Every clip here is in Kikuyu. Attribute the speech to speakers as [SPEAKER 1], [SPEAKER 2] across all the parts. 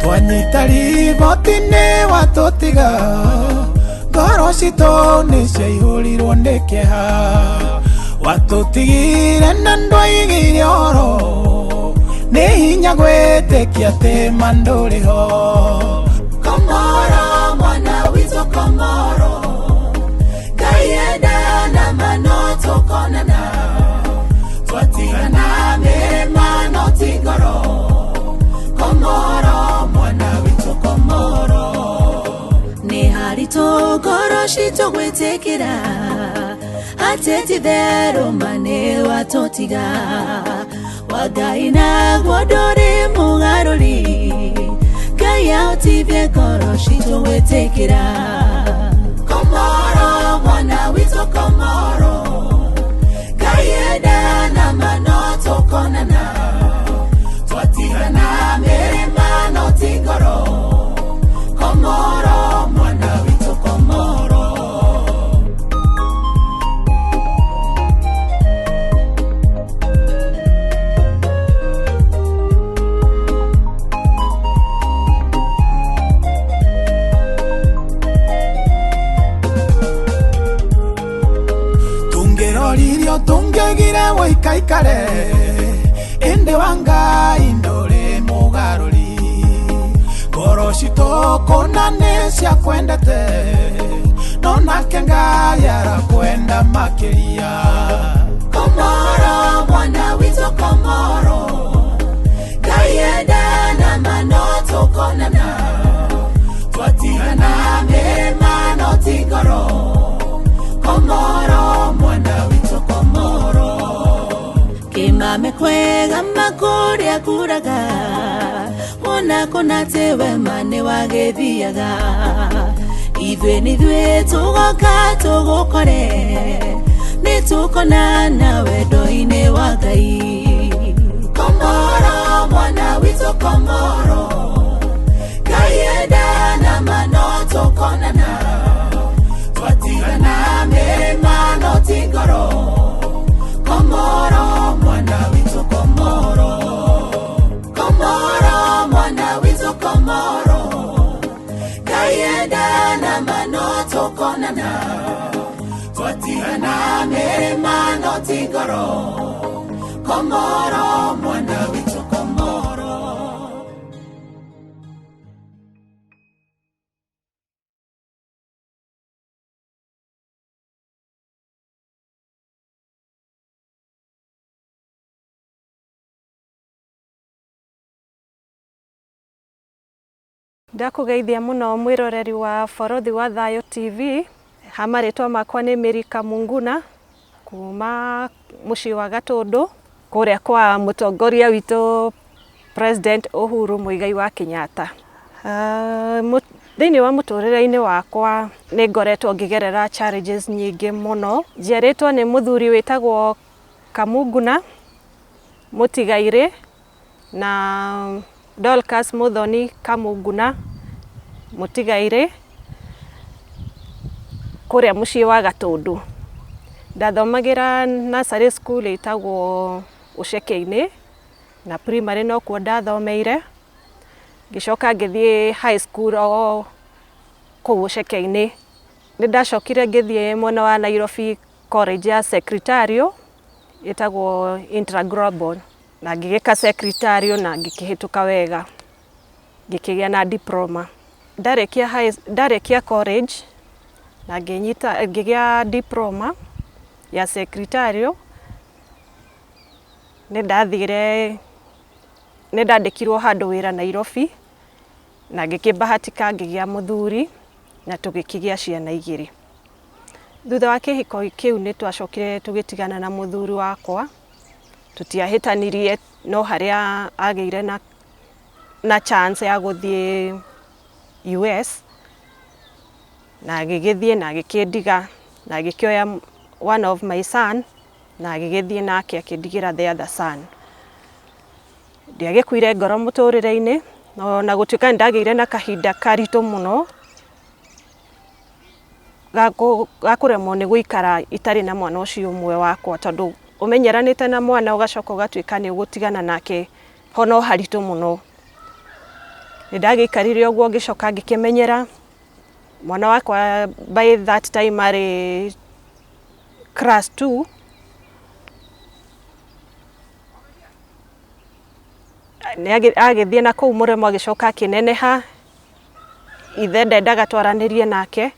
[SPEAKER 1] Twanyita riboti nĩ watũtiga, ngoro citũ nĩ ciaihũrirwo nĩ kĩeha. Watũtigire na ndwaigire ũhoro, nĩ hinya gwĩtĩkia atĩ ma ndũrĩ ho. Komoro mwana witũ Komoro, Ngai enda na ma no tũkonana, twatigana mĩrĩma no ti ngoro. Komoro mwana witũ Komoro.
[SPEAKER 2] Nĩ haritũ ngoro citũ gwĩtĩkĩra atĩ ti therũ ma nĩ watũtiga, wa Ngai naguo ndũrĩ mũgarũri, Ngai ahotithie ngoro citũ gwĩtĩkĩra.
[SPEAKER 1] Komoro mwana witũ Komoro, Ngai enda na ma no tũkonana, twatigana mĩrĩma no ti ngoro. Komoro mwana witũ Komoro. Tũngĩroririo tũngĩgire wĩikaikare, ĩndĩ wa Ngai ndũrĩ mũgarũri. Ngoro citũ kũna nĩ ciakwendete, no nake Ngai arakwenda makĩria. Komoro mwana witũ Komoro, Ngai enda na ma no tũkonana, twatigana mĩrĩma no ti ngoro. Komoro mwana witũ Komoro.
[SPEAKER 2] Kĩmame kwega makũrĩa kuraga, wona kũna atĩ wema nĩ wagĩthiaga, ithuĩ nithuĩ tũgoka tũgũkore, nĩ tũkonana wendo-inĩ wa Ngai.
[SPEAKER 1] Komoro mwana witũ Komoro, Ngai enda na ma no tũkonana, twatigana mĩrĩma no ti ngoro. Komoro mwana witũ Komoro. Komoro mwana witũ Komoro, Ngai enda na ma no tũkonana, twatigana mĩrĩma no ti ngoro. Komoro mwana witũ Komoro.
[SPEAKER 3] Ndakũgeithia mũno mwĩroreri wa Borothi wa Thayũ TV. Ha marĩtwa makwa nĩ Mary Kamunguna kuma mũciĩ wa Gatũndũ kũrĩa kwa mũtongoria witũ President Uhuru Muigai wa Kenyatta. Thĩinĩ wa mũtũrĩre-inĩ wakwa nĩ ngoretwo ngĩgerera challenges nyingĩ mũno. Njiarĩtwo nĩ mũthuri wĩtagwo Kamunguna Mũtigairĩ na Dorcas Muthoni Kamunguna Mũtigairĩ kũrĩa mũciĩ wa Gatũndũ. Ndathomagĩra nursery school ĩtagwo Ũceke-inĩ na primary nokuo ndathomeire, ngĩcoka ngĩthiĩ high school o kũu Ũceke-inĩ. Nĩ ndacokire ngĩthiĩ mwena wa Nairobi college ya secretarial ĩtagwo Interglobal na ngĩgĩka secretarial na ngĩkĩhĩtũka wega, ngĩkĩgĩa na diploma. Ndarĩkia high, ndarĩkia college na ngĩnyita ngĩgĩa diploma ya secretarial, nĩ ndathire nĩ ndandĩkirwo handũ wĩra Nairobi na ngĩkĩbahatika ngĩgĩa mũthuri na tũgĩkĩgĩa ciana igĩrĩ. Thutha wa kĩhiko kĩu nĩ twacokire tũgĩtigana na mũthuri wakwa, tũtiahĩtanirie no harĩa agĩire na chance ya gũthiĩ US na agĩgĩthiĩ na agĩkĩndiga na agĩkĩoya one of my son na agĩgĩthiĩ nake akĩndigĩra the other son. Ndiagĩkuire ngoro mũtũrĩre-inĩ ona gũtuĩka nĩ ndagĩire na kahinda karitũ mũno ga kũremwo nĩ gũikara itarĩ na mwana ũcio ũmwe wakwa, tondũ ũmenyeranĩte na mwana ũgacoka ũgatuĩka nĩ ũgũtigana nake ho no haritũ mũno. Nĩ ndagĩikarire ũguo ngĩcoka ngĩkĩmenyera mwana wakwa by that time arĩ class 2. Nĩ agĩthiĩ na kũu mũrĩmo agĩcoka akĩneneha, ithe ndendaga twaranĩrie nake,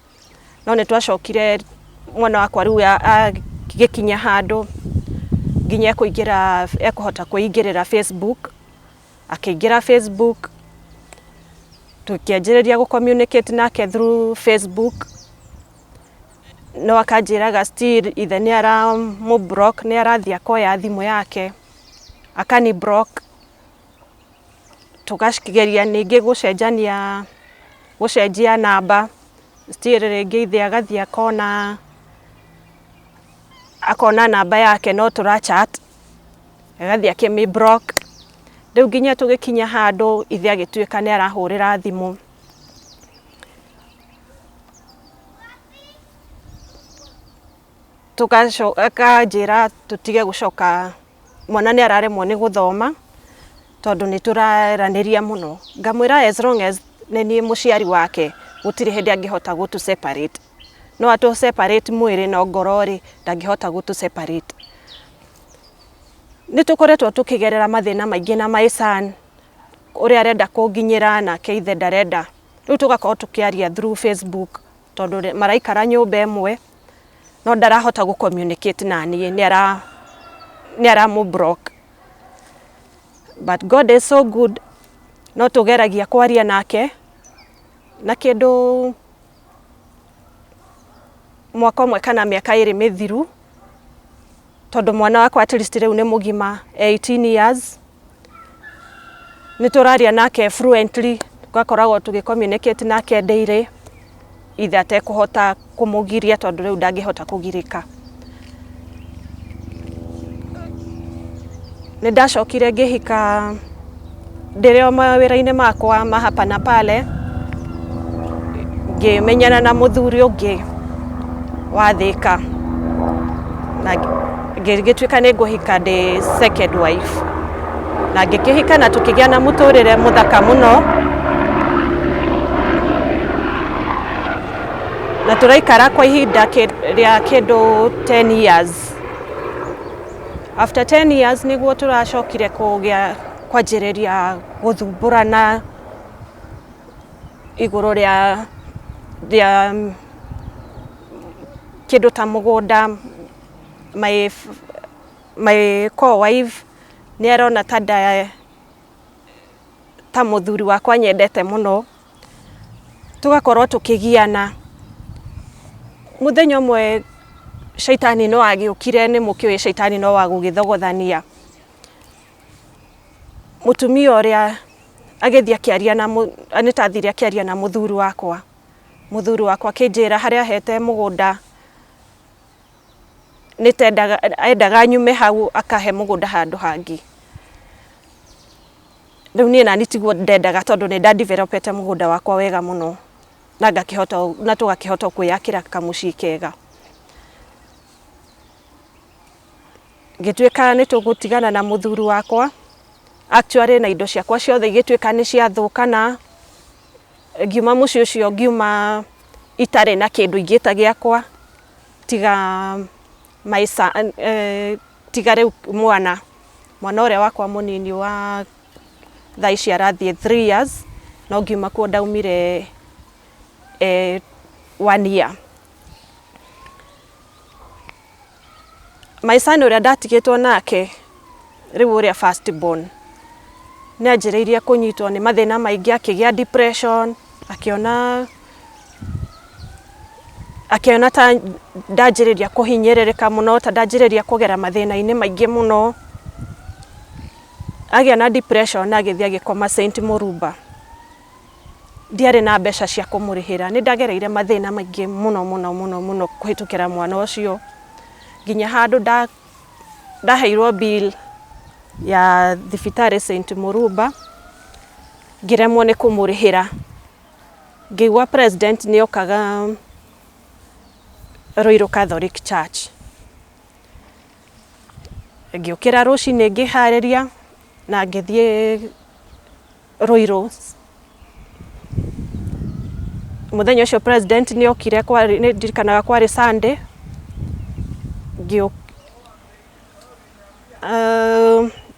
[SPEAKER 3] no nĩ twacokire mwana wakwa rĩu agĩkinya handũ nginya ekũingĩra ekũhota kwĩingĩrĩra Facebook, akĩingĩra Facebook, tũkĩanjĩrĩria gũ communicate nake through Facebook, no akanjĩraga still ithe nĩ aramũ block, nĩ arathiĩ akoya thimũ yake akani block, tũkageria ningĩ gũcenjania gũcenjia namba, still rĩngĩ ithe agathiĩ akona akona namba yake no tũra chat, agathiĩ akĩmĩ block, rĩu nginya tũgĩkinya handũ ithe agĩtuĩka nĩ arahũrĩra thimũ. Akanjĩra tũtige gũcoka, mwana nĩ araremwo nĩ gũthoma tondũ nĩ tũraranĩria mũno. Ngamwĩra as long as nĩ niĩ mũciari wake gũtirĩ hĩndĩ angĩhota gũtũ separate. No atũ separate mwĩrĩ no ngoro rĩ ndangĩhota gũtũ separate. Nĩ tũkoretwo tũkĩgerera mathĩna maingĩ na my son, ũrĩa arenda kũnginyĩra nake ithe ndarenda. Rĩu tũgakorwo tũkĩaria through Facebook tondũ maraikara nyũmba ĩmwe no ndarahota gũ communicate na niĩ, nĩ aramũ block. But God is so good, no tũgeragia kwaria nake na kĩndũ mwaka ũmwe kana mĩaka ĩrĩ mĩthiru, tondũ mwana wakwa at least rĩu nĩ mũgima, 18 years, nĩ tũraria nake fluently, tũgakoragwo tũgĩ communicate nake daily, ithe atekũhota kũmũgiria tondũ rĩu ndangĩhota kũgirĩka. Nĩ ndacokire ngĩhika ndĩrĩ o mawĩra-inĩ makwa ma hapa na pale, ngĩmenyana na mũthuri ũngĩ wa Thĩka na ngĩgĩtuĩka nĩ ngũhika ndĩ second wife, na ngĩkĩhika na tũkĩgĩa na mũtũrĩre mũthaka mũno, na tũraikara kwa ihinda rĩa kĩndũ 10 years. After 10 years nĩguo tũracokire kũgĩa kwanjĩrĩria gũthumbũrana igũrũ rĩa kĩndũ ta mũgũnda. My co-wife nĩ arona ta ta mũthuri wakwa anyendete mũno, tũgakorwo tũkĩgiana. Mũthenya ũmwe caitani no agĩũkire, nĩ mũkĩũĩ caitani no wa gũgĩthogothania. Mũtumia ũrĩa agĩthiĩ akĩaria na nĩ ta athire akĩaria na mũthuri wakwa. Mũthuri wakwa akĩnjĩra harĩa ahete mũgũnda nĩ ta endaga nyume hau akahe mũgũnda handũ hangĩ. Rĩu niĩ nani tiguo ndendaga tondũ nĩ nda develop ete mũgũnda wakwa wega mũno na ngakĩhota na tũgakĩhota kwĩyakĩra kamũciĩ kega. Ngĩtuĩka nĩ tũgũtigana na mũthuri wakwa, actually na indo ciakwa ciothe igĩtuĩka nĩ ciathũka na ngiuma mũciĩ ũcio ngiuma itarĩ na kĩndũ ingĩta gĩakwa tiga my son, tiga rĩu mwana, mwana ũrĩa wakwa mũnini wa thaa ici arathiĩ 3 years, no ngiuma kuo ndaumire 1 year. My son ũrĩa ndatigĩtwo nake rĩu ũrĩa first born nĩ anjĩrĩirie kũnyitwo nĩ mathĩna maingĩ, akĩgĩa depression, akĩona ta ndanjĩrĩria kũhinyĩrĩrĩka mũno, ta ndanjĩrĩria kũgera mathĩna-inĩ maingĩ mũno. Agĩa na depression na agĩthiĩ agĩkoma St Mũrumba. Ndiarĩ na mbeca cia kũmũrĩhĩra, nĩ ndagereire mathĩna maingĩ mũno mũno mũno mũno kũhĩtũkĩra mwana ũcio, nginya handũ ndaheirwo bill ya thibitarĩ St Mũrumba, ngĩremwo nĩ kũmũrĩhĩra. Ngĩigua president nĩ okaga Ruiru Catholic Church. Ngĩũkĩra rũcinĩ ngĩharĩria na ngĩthiĩ Ruiru. Mũthenya ũcio president nĩ okire, kwarĩ, nĩ ndirikanaga kwarĩ Sunday, ngĩ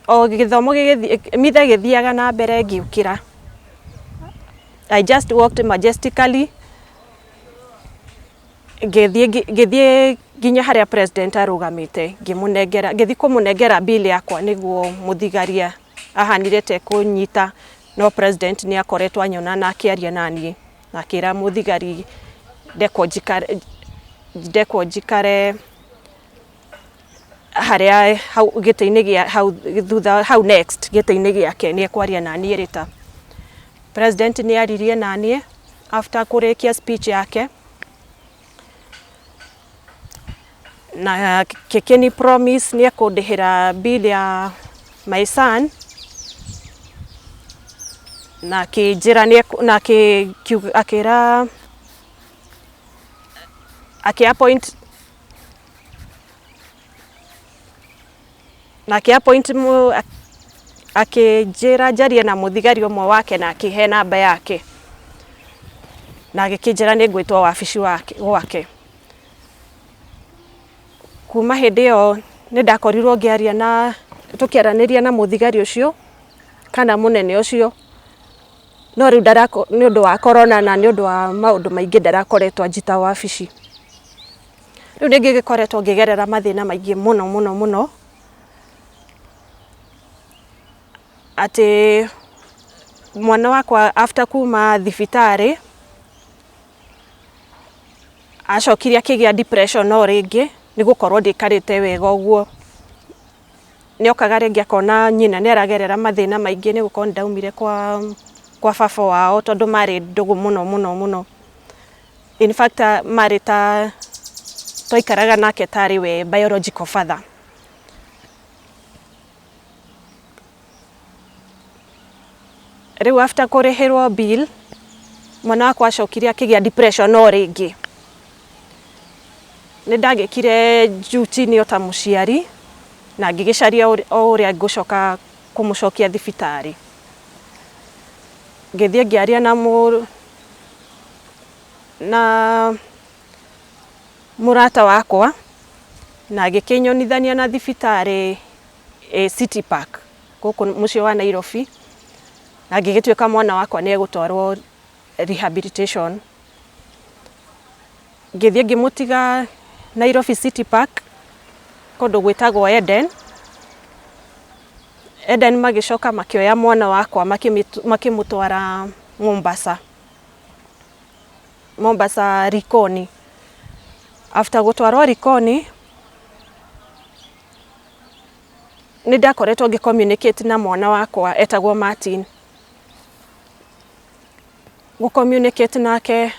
[SPEAKER 3] o gĩthomo gĩgĩthiĩ, mitha ĩgĩthiaga na mbere ngĩũkĩra. I just walked majestically ngĩthiĩ ngĩthiĩ nginya harĩa president arũgamĩte, ngĩmũnengera, ngĩthiĩ kũmũnengera bill yakwa nĩguo mũthigari ahanire ta ekũnyita, no president nĩ akoretwo anyona na akĩaria naniĩ na akĩra mũthigari ndekwo njikare, ndekwo njikare harĩa hau gĩtĩ-inĩ gĩa hau thutha hau next gĩtĩ-inĩ gĩake, nĩ ekwaria naniĩ later. President nĩ aririe naniĩ after kũrĩkia speech yake na akĩni promise nĩ ekũndĩhĩra bill ya my son, na akĩnjĩra na akĩra akĩ appoint na akĩ appoint akĩnjĩra njarie na mũthigari ũmwe wake na akĩhe namba yake na agĩkĩnjĩra nĩ ngwĩtwo wabici gwake. Kuma hĩndĩ ĩyo nĩ ndakorirwo ngĩaria na tũkĩaranĩria na mũthigari ũcio kana mũnene ũcio, no rĩu nĩ ũndũ wa corona na nĩ ũndũ wa maũndũ maingĩ ndarakoretwo anjita wabici. Rĩu nĩ ngĩgĩkoretwo ngĩgerera mathĩna maingĩ mũno mũno mũno, atĩ mwana wakwa after kuma thibitarĩ acokire akĩgĩa depression o rĩngĩ nĩ gũkorwo ndĩkarĩte wega ũguo. Nĩ okaga rĩngĩ akona nyina nĩ aragerera mathĩna maingĩ nĩ gũkorwo nĩ ndaumire kwa baba wao tondũ marĩ ndũgũ mũno mũno mũno. In fact marĩ ta twaikaraga nake tarĩ we biological father. Rĩu after kũrĩhĩrwo bill, mwana wakwa acokire akĩgĩa depression o rĩngĩ. Nĩ ndagĩkire juu chini o ta mũciari na ngĩgĩcaria o ũrĩa ngũcoka kũmũcokia thibitarĩ. Ngĩthiĩ ngĩaria na mũrata wakwa na agĩkĩnyonithania na thibitarĩ ĩ City Park gũkũ mũciĩ wa Nairobi, na ngĩgĩtuĩka mwana wakwa nĩ egũtwarwo rehabilitation. Ngĩthiĩ ngĩmũtiga Nairobi City Park kũndũ gwĩtagwo Eden. Eden magĩcoka makĩoya mwana wakwa makĩmũtwara Mombasa. Mombasa Likoni. After gũtwarwo Likoni, nĩ ndakoretwo ngĩ communicate na mwana wakwa etagwo Martin. Gũ communicate nake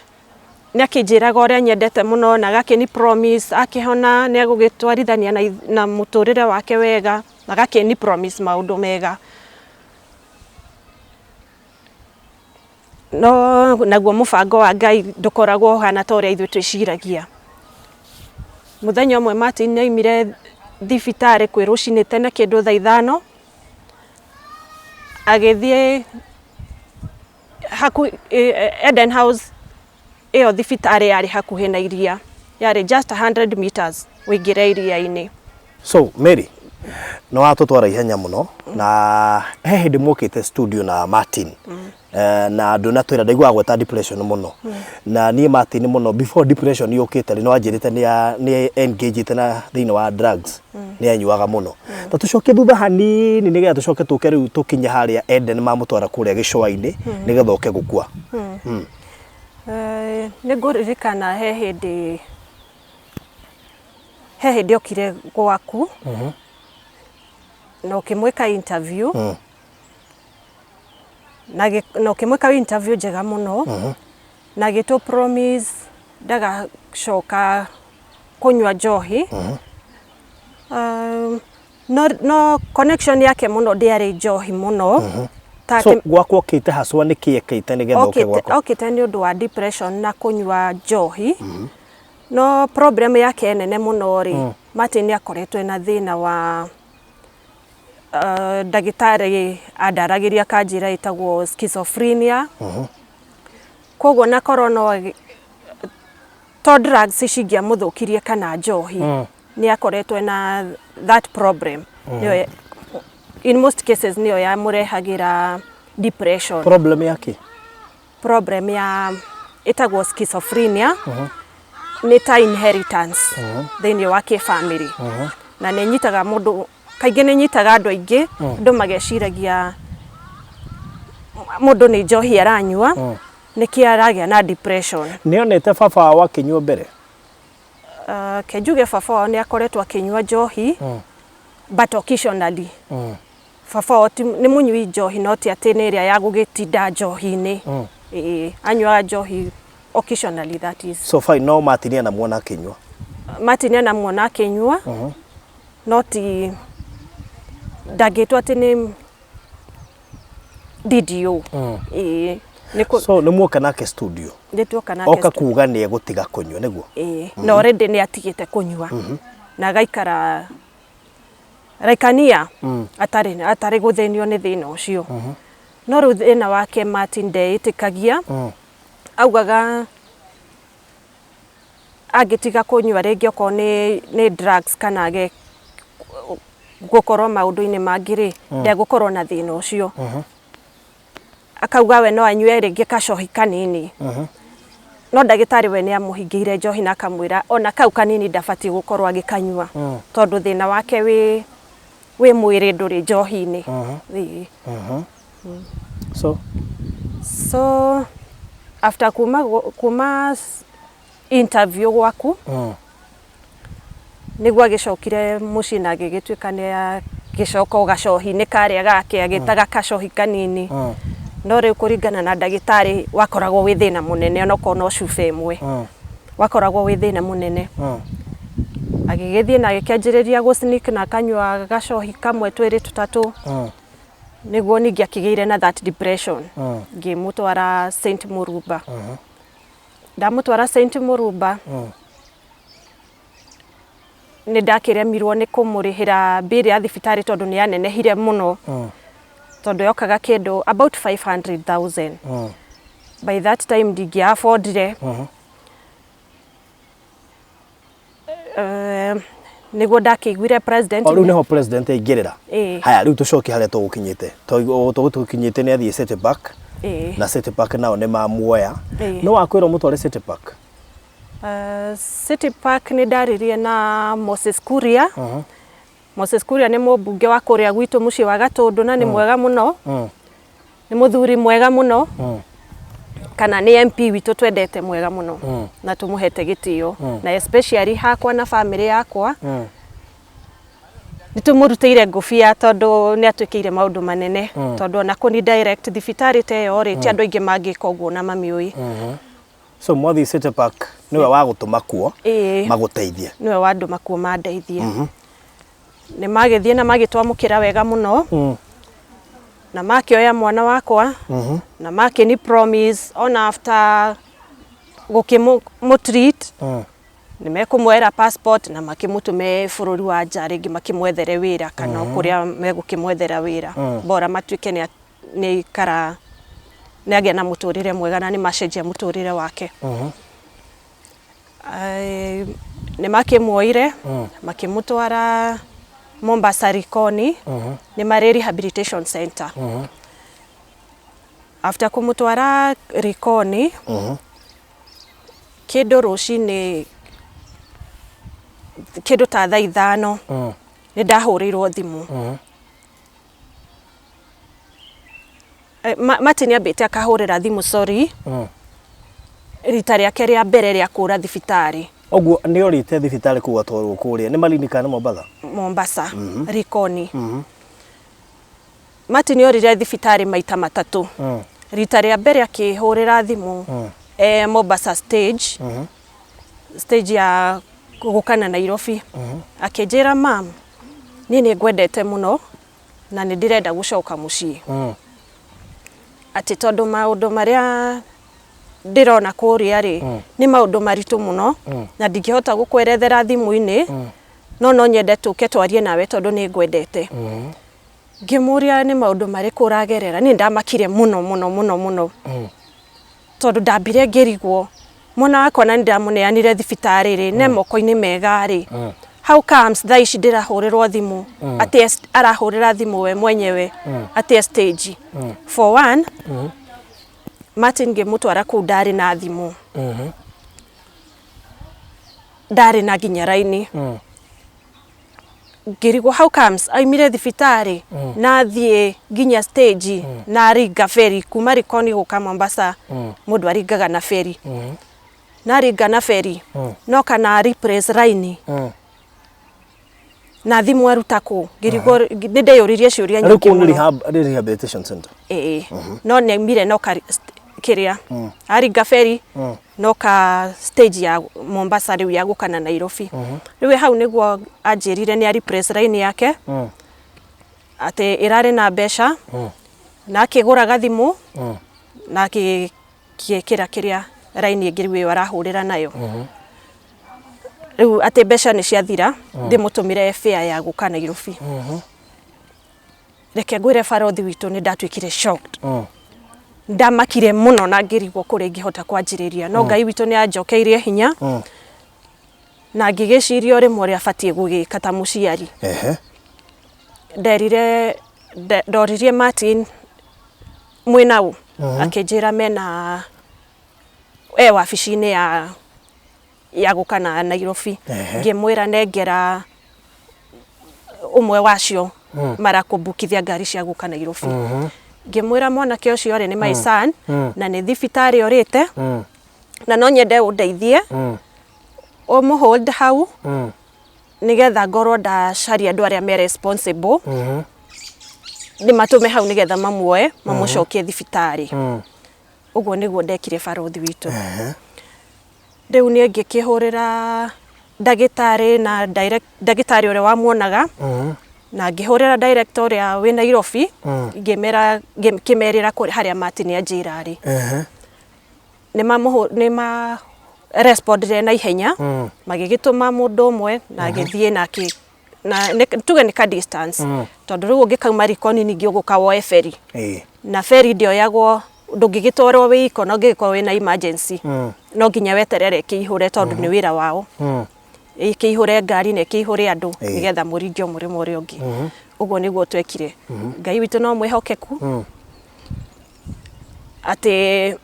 [SPEAKER 3] nĩ akĩnjĩraga ũrĩa nyendete mũno na agakĩni promise akĩhona nĩ egũgĩtwarithania na mũtũrĩre wake wega na agakĩni promise maũndũ mega. No naguo mũbango wa Ngai ndũkoragwo ũhana ta ũrĩa ithuĩ twĩciragia. Mũthenya ũmwe Martin nĩ aimire thibitarĩ kwĩ rũcinĩ tene kĩndũ thaa 5, agĩthiĩ hakuhĩ Eden House ĩyo thibitarĩ yarĩ hakuhĩ na iria, yarĩ just 100 meters ũingĩre iria-inĩ.
[SPEAKER 4] So Mary, nĩ watũtwara ihenya mũno na he hĩndĩ mokĩte studio na Martin na ndũnatwĩra ndaiguaga gweta depression mũno na niĩ Martin mũno before depression yũkĩte rĩ nĩ wanjĩrĩte nĩ engaged na thĩinĩ wa drugs, nĩ anyuaga mũno. Ta tũcoke thutha hanini nĩgetha tũcoke tũke rĩu tũkinye harĩa Eden mamũtwara kũrĩa gĩcũa-inĩ nĩgetha ũke gũkua.
[SPEAKER 3] Nĩ ngũririkana he hĩndĩ okire gwaku na ũkĩmwĩka interview na ũkĩmwĩka interview njega mũno na agĩtũ promise ndagacoka kũnyua njohi. No connection yake mũno ndĩarĩ njohi mũno.
[SPEAKER 4] So gwakwa okĩte haswa nĩkĩ ekĩte nĩgetha oke gwakwa?
[SPEAKER 3] Okĩte nĩ ũndũ wa depression na kũnyua njohi. No problem yake nene mũno rĩ, Martin nĩ akoretwo ena thĩna wa ndagĩtarĩ andaragĩria kanjĩra ĩtagwo schizophrenia. Koguo na korwo no to drugs cingĩamũthũkirie kana njohi, nĩ akoretwo na that problem. Nĩyo in most cases nĩyo yamũrehagĩra depression.
[SPEAKER 4] Problem yake?
[SPEAKER 3] Problem ya ĩtagwo schizophrenia, nĩ ta inheritance thĩinĩ wa kĩbamĩrĩ, na nĩ ĩnyitaga mũndũ kaingĩ, nĩ ĩnyitaga andũ aingĩ. Andũ mageciragia mũndũ nĩ njohi aranyua nĩkĩ aragĩa na depression.
[SPEAKER 4] Nĩonete baba wao akĩnyua mbere?
[SPEAKER 3] Ke njuge baba wao nĩ akoretwo akĩnyua njohi, but occasionally. Baba wao nĩ mũnyui njohi, no ti atĩ nĩ ĩrĩa ya gũgĩtinda njohi-inĩ. Ĩĩ, anyuaga njohi occasionally, that is.
[SPEAKER 4] So fine, no Martin anamuona akĩnyua?
[SPEAKER 3] Martin anamuona akĩnyua, no ti ndangĩtwo atĩ nĩ DDO. Ĩĩ, nĩ
[SPEAKER 4] So nĩ muoka nake studio?
[SPEAKER 3] Nĩ tuoka nake.
[SPEAKER 4] Oka kuga nĩ egũtiga kũnyua, nĩguo?
[SPEAKER 3] Ĩĩ, na already nĩ atigĩte kũnyua na agaikara like a year atarĩ gũthĩnio nĩ thĩna ũcio. No rĩu thĩna wake, Martin ndeĩtĩkagia. Augaga angĩtiga kũnyua rĩngĩ, okorwo nĩ drugs kana age gũkorwo maũndũ-inĩ mangĩ rĩ, ndegũkorwo na thĩna ũcio. Akauga we no anyue rĩngĩ kacohi kanini, no ndagĩtarĩ we nĩ amũhingĩire njohi na akamwĩra ona kau kanini ndabatiĩ gũkorwo agĩkanyua, tondũ thĩna wake wĩ mwĩrĩ, ndũrĩ njohi-inĩ. Ĩĩ.
[SPEAKER 4] So
[SPEAKER 3] So after kuma interview gwaku, nĩguo agĩcokire mũciĩ na agĩgĩtuĩka nĩ agĩcoka o gacohi-inĩ karĩa gake, agĩtaga kacohi kanini. No rĩu kũringana na ndagĩtarĩ, wakoragwo wĩ thĩna mũnene, onokorwo no cuba ĩmwe, wakoragwo wĩ thĩna mũnene. Agĩgĩthiĩ na agĩkĩanjĩrĩria gũ sneak na akanyua gacohi kamwe, twĩrĩ, tũtatũ, nĩguo ningĩ akĩgĩire na that depression. Ngĩmũtwara St Murumba. Ndamũtwara St Murumba, nĩ ndakĩremirwo nĩ kũmũrĩhĩra bill ya thibitarĩ, tondũ nĩ yanenehire mũno, tondũ yokaga kĩndũ about 500,000. By that time ndingĩa affordire. Nĩguo ndakĩiguire president.
[SPEAKER 4] O rĩu nĩho president aingĩrĩra?
[SPEAKER 3] Ĩĩ.
[SPEAKER 4] Haya, rĩu tũcoke harĩa tũgũkinyĩte. Tũgũkinyĩte nĩ athiĩ City Park, na City Park nao nĩ mamuoya. No wakwĩrwo mũtware City Park?
[SPEAKER 3] City Park nĩ ndaririe na Moses Kuria. Moses Kuria nĩ mũmbunge wa kũrĩa gwitũ mũciĩ wa Gatũndũ, na nĩ mwega mũno, nĩ mũthuri mwega mũno, kana nĩ MP witũ twendete mwega mũno na tũmũhete gĩtĩo, na especially hakwa na family yakwa nĩ tũmũrutĩire ngũbia, tondũ nĩ atwĩkĩire maũndũ manene, tondũ ona kũni direct thibitarĩ ta ĩyo rĩ, ti andũ aingĩ mangĩka ũguo na mamiũĩ.
[SPEAKER 4] So mwathiĩ City Park, nĩwe wagũtũma kuo?
[SPEAKER 3] Ĩĩ.
[SPEAKER 4] Magũteithie?
[SPEAKER 3] Nĩwe wandũma kuo mandeithie. Nĩ magĩthiĩ na magĩtwamũkĩra wega mũno, na makĩoya mwana wakwa na makĩni promise ona after gũkĩmũ treat nĩ mekũmwera passport na makĩmũtũme bũrũri wa nja rĩngĩ makĩmwethere wĩra, kana o kũrĩa megũkĩmwethera wĩra, bora matuĩke nĩ aikara, nĩ agĩa na mũtũrĩre mwega na nĩ macenjia mũtũrĩre wake. Nĩ makĩmuoire makĩmũtwara Mombasa Likoni, nĩ marĩ rehabilitation center. After kũmũtwara Likoni, kĩndũ rũcinĩ, kĩndũ ta thaa 5, nĩ ndahũrĩirwo thimũ. Martin ambĩte akahũrĩra thimũ, sorry, rita rĩake rĩa mbere rĩa kũra thibitarĩ.
[SPEAKER 4] Ũguo nĩ orĩte thibitarĩ kũu atwarwo kũrĩa nĩ Malindi kana Mombatha?
[SPEAKER 3] Mombasa Likoni. Martin orire thibitarĩ maita matatũ. Rita rĩa mbere akĩhũrĩra thimũ e Mombasa stage ya gũkana Nairobi, akĩnjĩra, "Mam, niĩ nĩ ngwendete mũno na nĩ ndĩrenda gũcoka mũciĩ, atĩ tondũ maũndũ marĩa ndĩrona kũrĩa rĩ, nĩ maũndũ maritũ mũno na ndingĩhota gũkwerethera thimũ-inĩ, no nyende tũke twarie nawe tondũ nĩ ngwendete." Ngĩmũria, "Nĩ maũndũ marĩkũ ũragerera?" Niĩ ndamakire mũno mũno mũno mũno. Tondũ ndambire ngĩrigwo mwana wakwa na nĩndamũneanire thibitarĩ rĩ, ne moko-inĩ mega rĩ, how comes thaa ici ndĩrahũrĩrwo thimũ atĩ arahũrĩra thimũ we mwenyewe atĩ e stage. For one, Martin ngĩmũtwara kũu ndarĩ na thimũ, ndarĩ na nginya raini. Ngĩrigwo how comes aimire thibitarĩ na athiĩ nginya stage na aringa ferry kuma Likoni gũka Mombasa, mũndũ aringaga na ferry, na aringa na ferry no kana replace raini na thimũ aruta kũ? Ngĩrigwo, nĩ ndeyũririe ciũria
[SPEAKER 4] Rĩu
[SPEAKER 3] nyingĩ
[SPEAKER 4] kũu nĩ
[SPEAKER 3] mũno.
[SPEAKER 4] rehab, nĩ rehabilitation center.
[SPEAKER 3] Ĩĩ, no nĩ aumire no ka kĩrĩa aringa ferry no ka stage ya Mombasa rĩu ya gũka na Nairobi. Rĩu hau nĩguo anjĩrire nĩ a replace line yake, atĩ ĩrarĩ na mbeca, na akĩgũra gathimũ na akĩkĩra kĩrĩa raini ĩngĩ rĩu ĩyo arahũrĩra nayo. Rĩu atĩ mbeca nĩ ciathira, ndĩmũtũmĩre fare ya gũka Nairobi. Reke ngwĩre barothi witũ, nĩ ndatuĩkire shocked, ndamakire mũno na ngĩrigwo kũrĩa ingĩhota kwanjĩrĩria, no Ngai witũ nĩ anjokeirie hinya na ngĩgĩciria o rĩmwe ũrĩa batiĩ gũgĩka ta mũciari. Nderire ndoririe Martin mwĩna ũ, akĩnjĩra mena e wabici-inĩ ya gũka na Nairobi. Ngĩmwĩra nengera ũmwe wacio marakũmbukithia ngari cia gũka Nairobi. Ngĩmwĩra mwanake ũcio rĩ nĩ my son na nĩ thibitarĩ orĩte na no nyende ũndeithie ũmũ hold hau nĩgetha ngorwo ndacaria andũ arĩa me responsible, ndĩmatũme hau nĩgetha mamuoe mamũcokie thibitarĩ. Ũguo nĩguo ndekire, barothi witũ. Rĩu niĩ ngĩkĩhũrĩra ndagĩtarĩ na direct, ndagĩtarĩ ũrĩa wamuonaga, na ngĩhũrĩra director ũrĩa wĩ Nairobi, ngĩmera ngĩmerĩra harĩa Martin anjĩra rĩ. Nĩma respondire na ihenya, magĩgĩtũma mũndũ ũmwe na agĩthiĩ na akĩ na tuge nĩ ka distance, tondũ rĩu ũngĩkauma Likoni ningĩ ũgũka woe ferry na ferry ndĩoyagwo, ndũngĩgĩtwarwo wĩ iko, no ũngĩgĩkorwo wĩna emergency no nginya weterere ĩkĩihũre, tondũ nĩ wĩra wao ĩkĩihũre ngari na ĩkĩihũre andũ nĩgetha mũringe o mũrĩmo ũrĩa ũngĩ. Ũguo nĩguo twekire. Ngai witũ no mwĩhokeku atĩ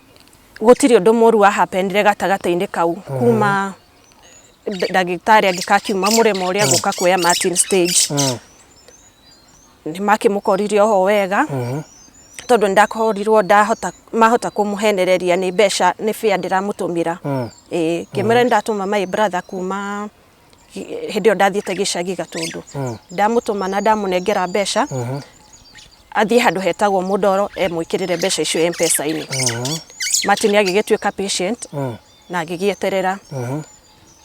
[SPEAKER 3] gũtirĩ ũndũ mũru wa happenire gatagatĩ-inĩ kau kuma ndagĩtarĩ angĩkakiuma mũrĩmo ũrĩa gũka kuoya Martin stage. Nĩ makĩmũkorire oho wega, tondũ nĩ ndakorirwo ndahota mahota kũmũhenereria nĩ mbeca, nĩ fare ndĩramũtũmĩra. Ĩĩ, ngĩmwĩra nĩ ndatũma my brother kuma hĩndĩ ĩyo ndathiĩte gĩcagi Gatũndũ, ndamũtũma na ndamũnengera mbeca athiĩ handũ hetagwo Mũndoro emwĩkĩrĩre mbeca icio M-Pesa-inĩ. Martin agĩgĩtuĩka patient na agĩgĩeterera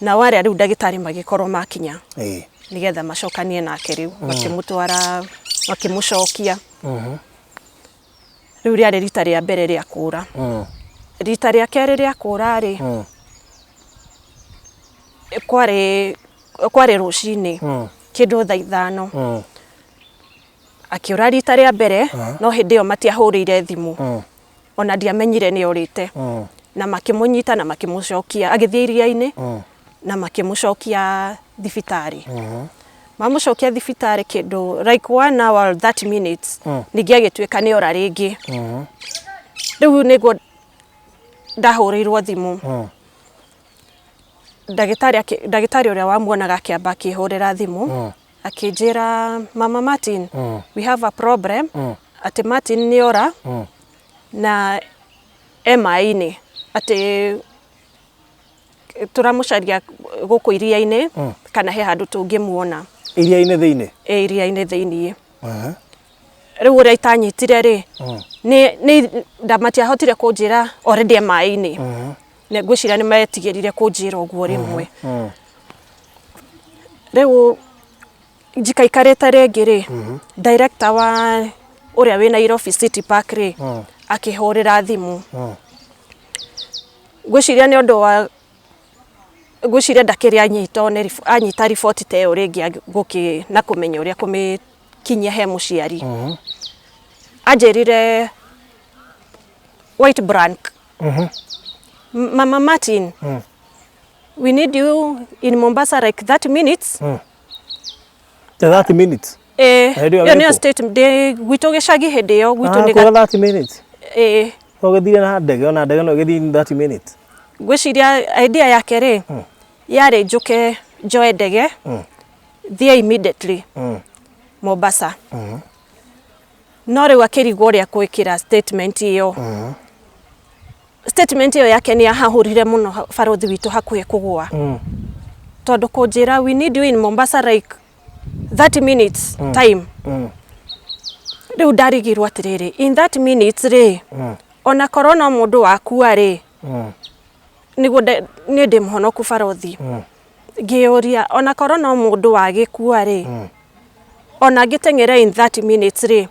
[SPEAKER 3] nao arĩa rĩu ndagĩtarĩ magĩkorwo makinya nĩgetha macokanie nake. Rĩu makĩmũtwara, makĩmũcokia. Rĩu rĩarĩ rita rĩa mbere rĩa kũra. Rita rĩa kerĩ rĩa kũra rĩ, kwarĩ rũcinĩ kĩndũ thaa 5. Akĩũra rita rĩa mbere, no hĩndĩ ĩyo matiahũrĩire thimũ, ona ndiamenyire nĩ orĩte, na makĩmũnyita na makĩmũcokia, agĩthiĩ iria-inĩ na makĩmũcokia thibitarĩ. Mamũcokia thibitarĩ kĩndũ like 1 hour 30 minutes, ningĩ agĩtuĩka nĩ ora rĩngĩ. Rĩu nĩguo ndahũrĩirwo thimũ. Ndagĩtarĩ ũrĩa wamuonaga akĩamba akĩhũrĩra thimũ akĩnjĩra, "Mama Martin, we have a problem, atĩ Martin nĩ ora na e maĩ-inĩ, atĩ tũramũcaria gũkũ iria-inĩ kana he handũ tũngĩmuona."
[SPEAKER 4] Iria-inĩ thĩinĩ?
[SPEAKER 3] Ĩ, iria-inĩ thĩiniĩ. Rĩu ũrĩa itanyitire rĩ, nĩ matiahotire kũnjĩra already e maĩ-inĩ. Nĩ ngwĩciria nĩ metigĩrire kũnjĩra ũguo rĩmwe. Rĩu njikaikarĩte rĩngĩ rĩ, director wa ũrĩa wĩ Nairobi City Park rĩ, akĩhũrĩra thimũ. Ngwĩciria nĩ ũndũ wa ngwĩciria ndakĩrĩ anyitwo nĩ anyita riboti ta ĩyo rĩngĩ gũkĩ na kũmenya ũrĩa kũmĩkinyia he mũciari. Anjĩrire white blank. Mama Martin, we need you in Mombasa like 30 minutes.
[SPEAKER 4] 30 minutes.
[SPEAKER 3] Eh,
[SPEAKER 4] Na hĩndĩ ĩyo
[SPEAKER 3] ĩyo
[SPEAKER 4] wĩ
[SPEAKER 3] nĩyo
[SPEAKER 4] kũ?
[SPEAKER 3] state ndĩ gwitũ gĩcagi hĩndĩ ĩyo gwitũ
[SPEAKER 4] Ah,
[SPEAKER 3] nĩ
[SPEAKER 4] kuga 30 minutes.
[SPEAKER 3] Ĩĩ.
[SPEAKER 4] Ũgĩthire na ndege, ona ndege no ĩgĩthiĩ in 30 minutes.
[SPEAKER 3] Ngwĩciria idea yake rĩ, yarĩ njũke njoe ndege thiĩ immediately Mombasa. No rĩu akĩrigwo ũrĩa kwĩkĩra statement ĩyo. Statement ĩyo yake nĩ yahahũrire mũno barothi witũ hakuhĩ kũgũa. Tondũ kũnjĩra we need you in Mombasa like 30 minutes time. Rĩu ndarigirwo atĩrĩrĩ, in 30 minutes rĩ, ona korwo no mũndũ wakua rĩ, nĩguo niĩ ndĩ mũhonoku barothi. Ngĩyũria ona korwo no mũndũ wagĩkua rĩ, ona ngĩteng'ere in 30 minutes rĩ,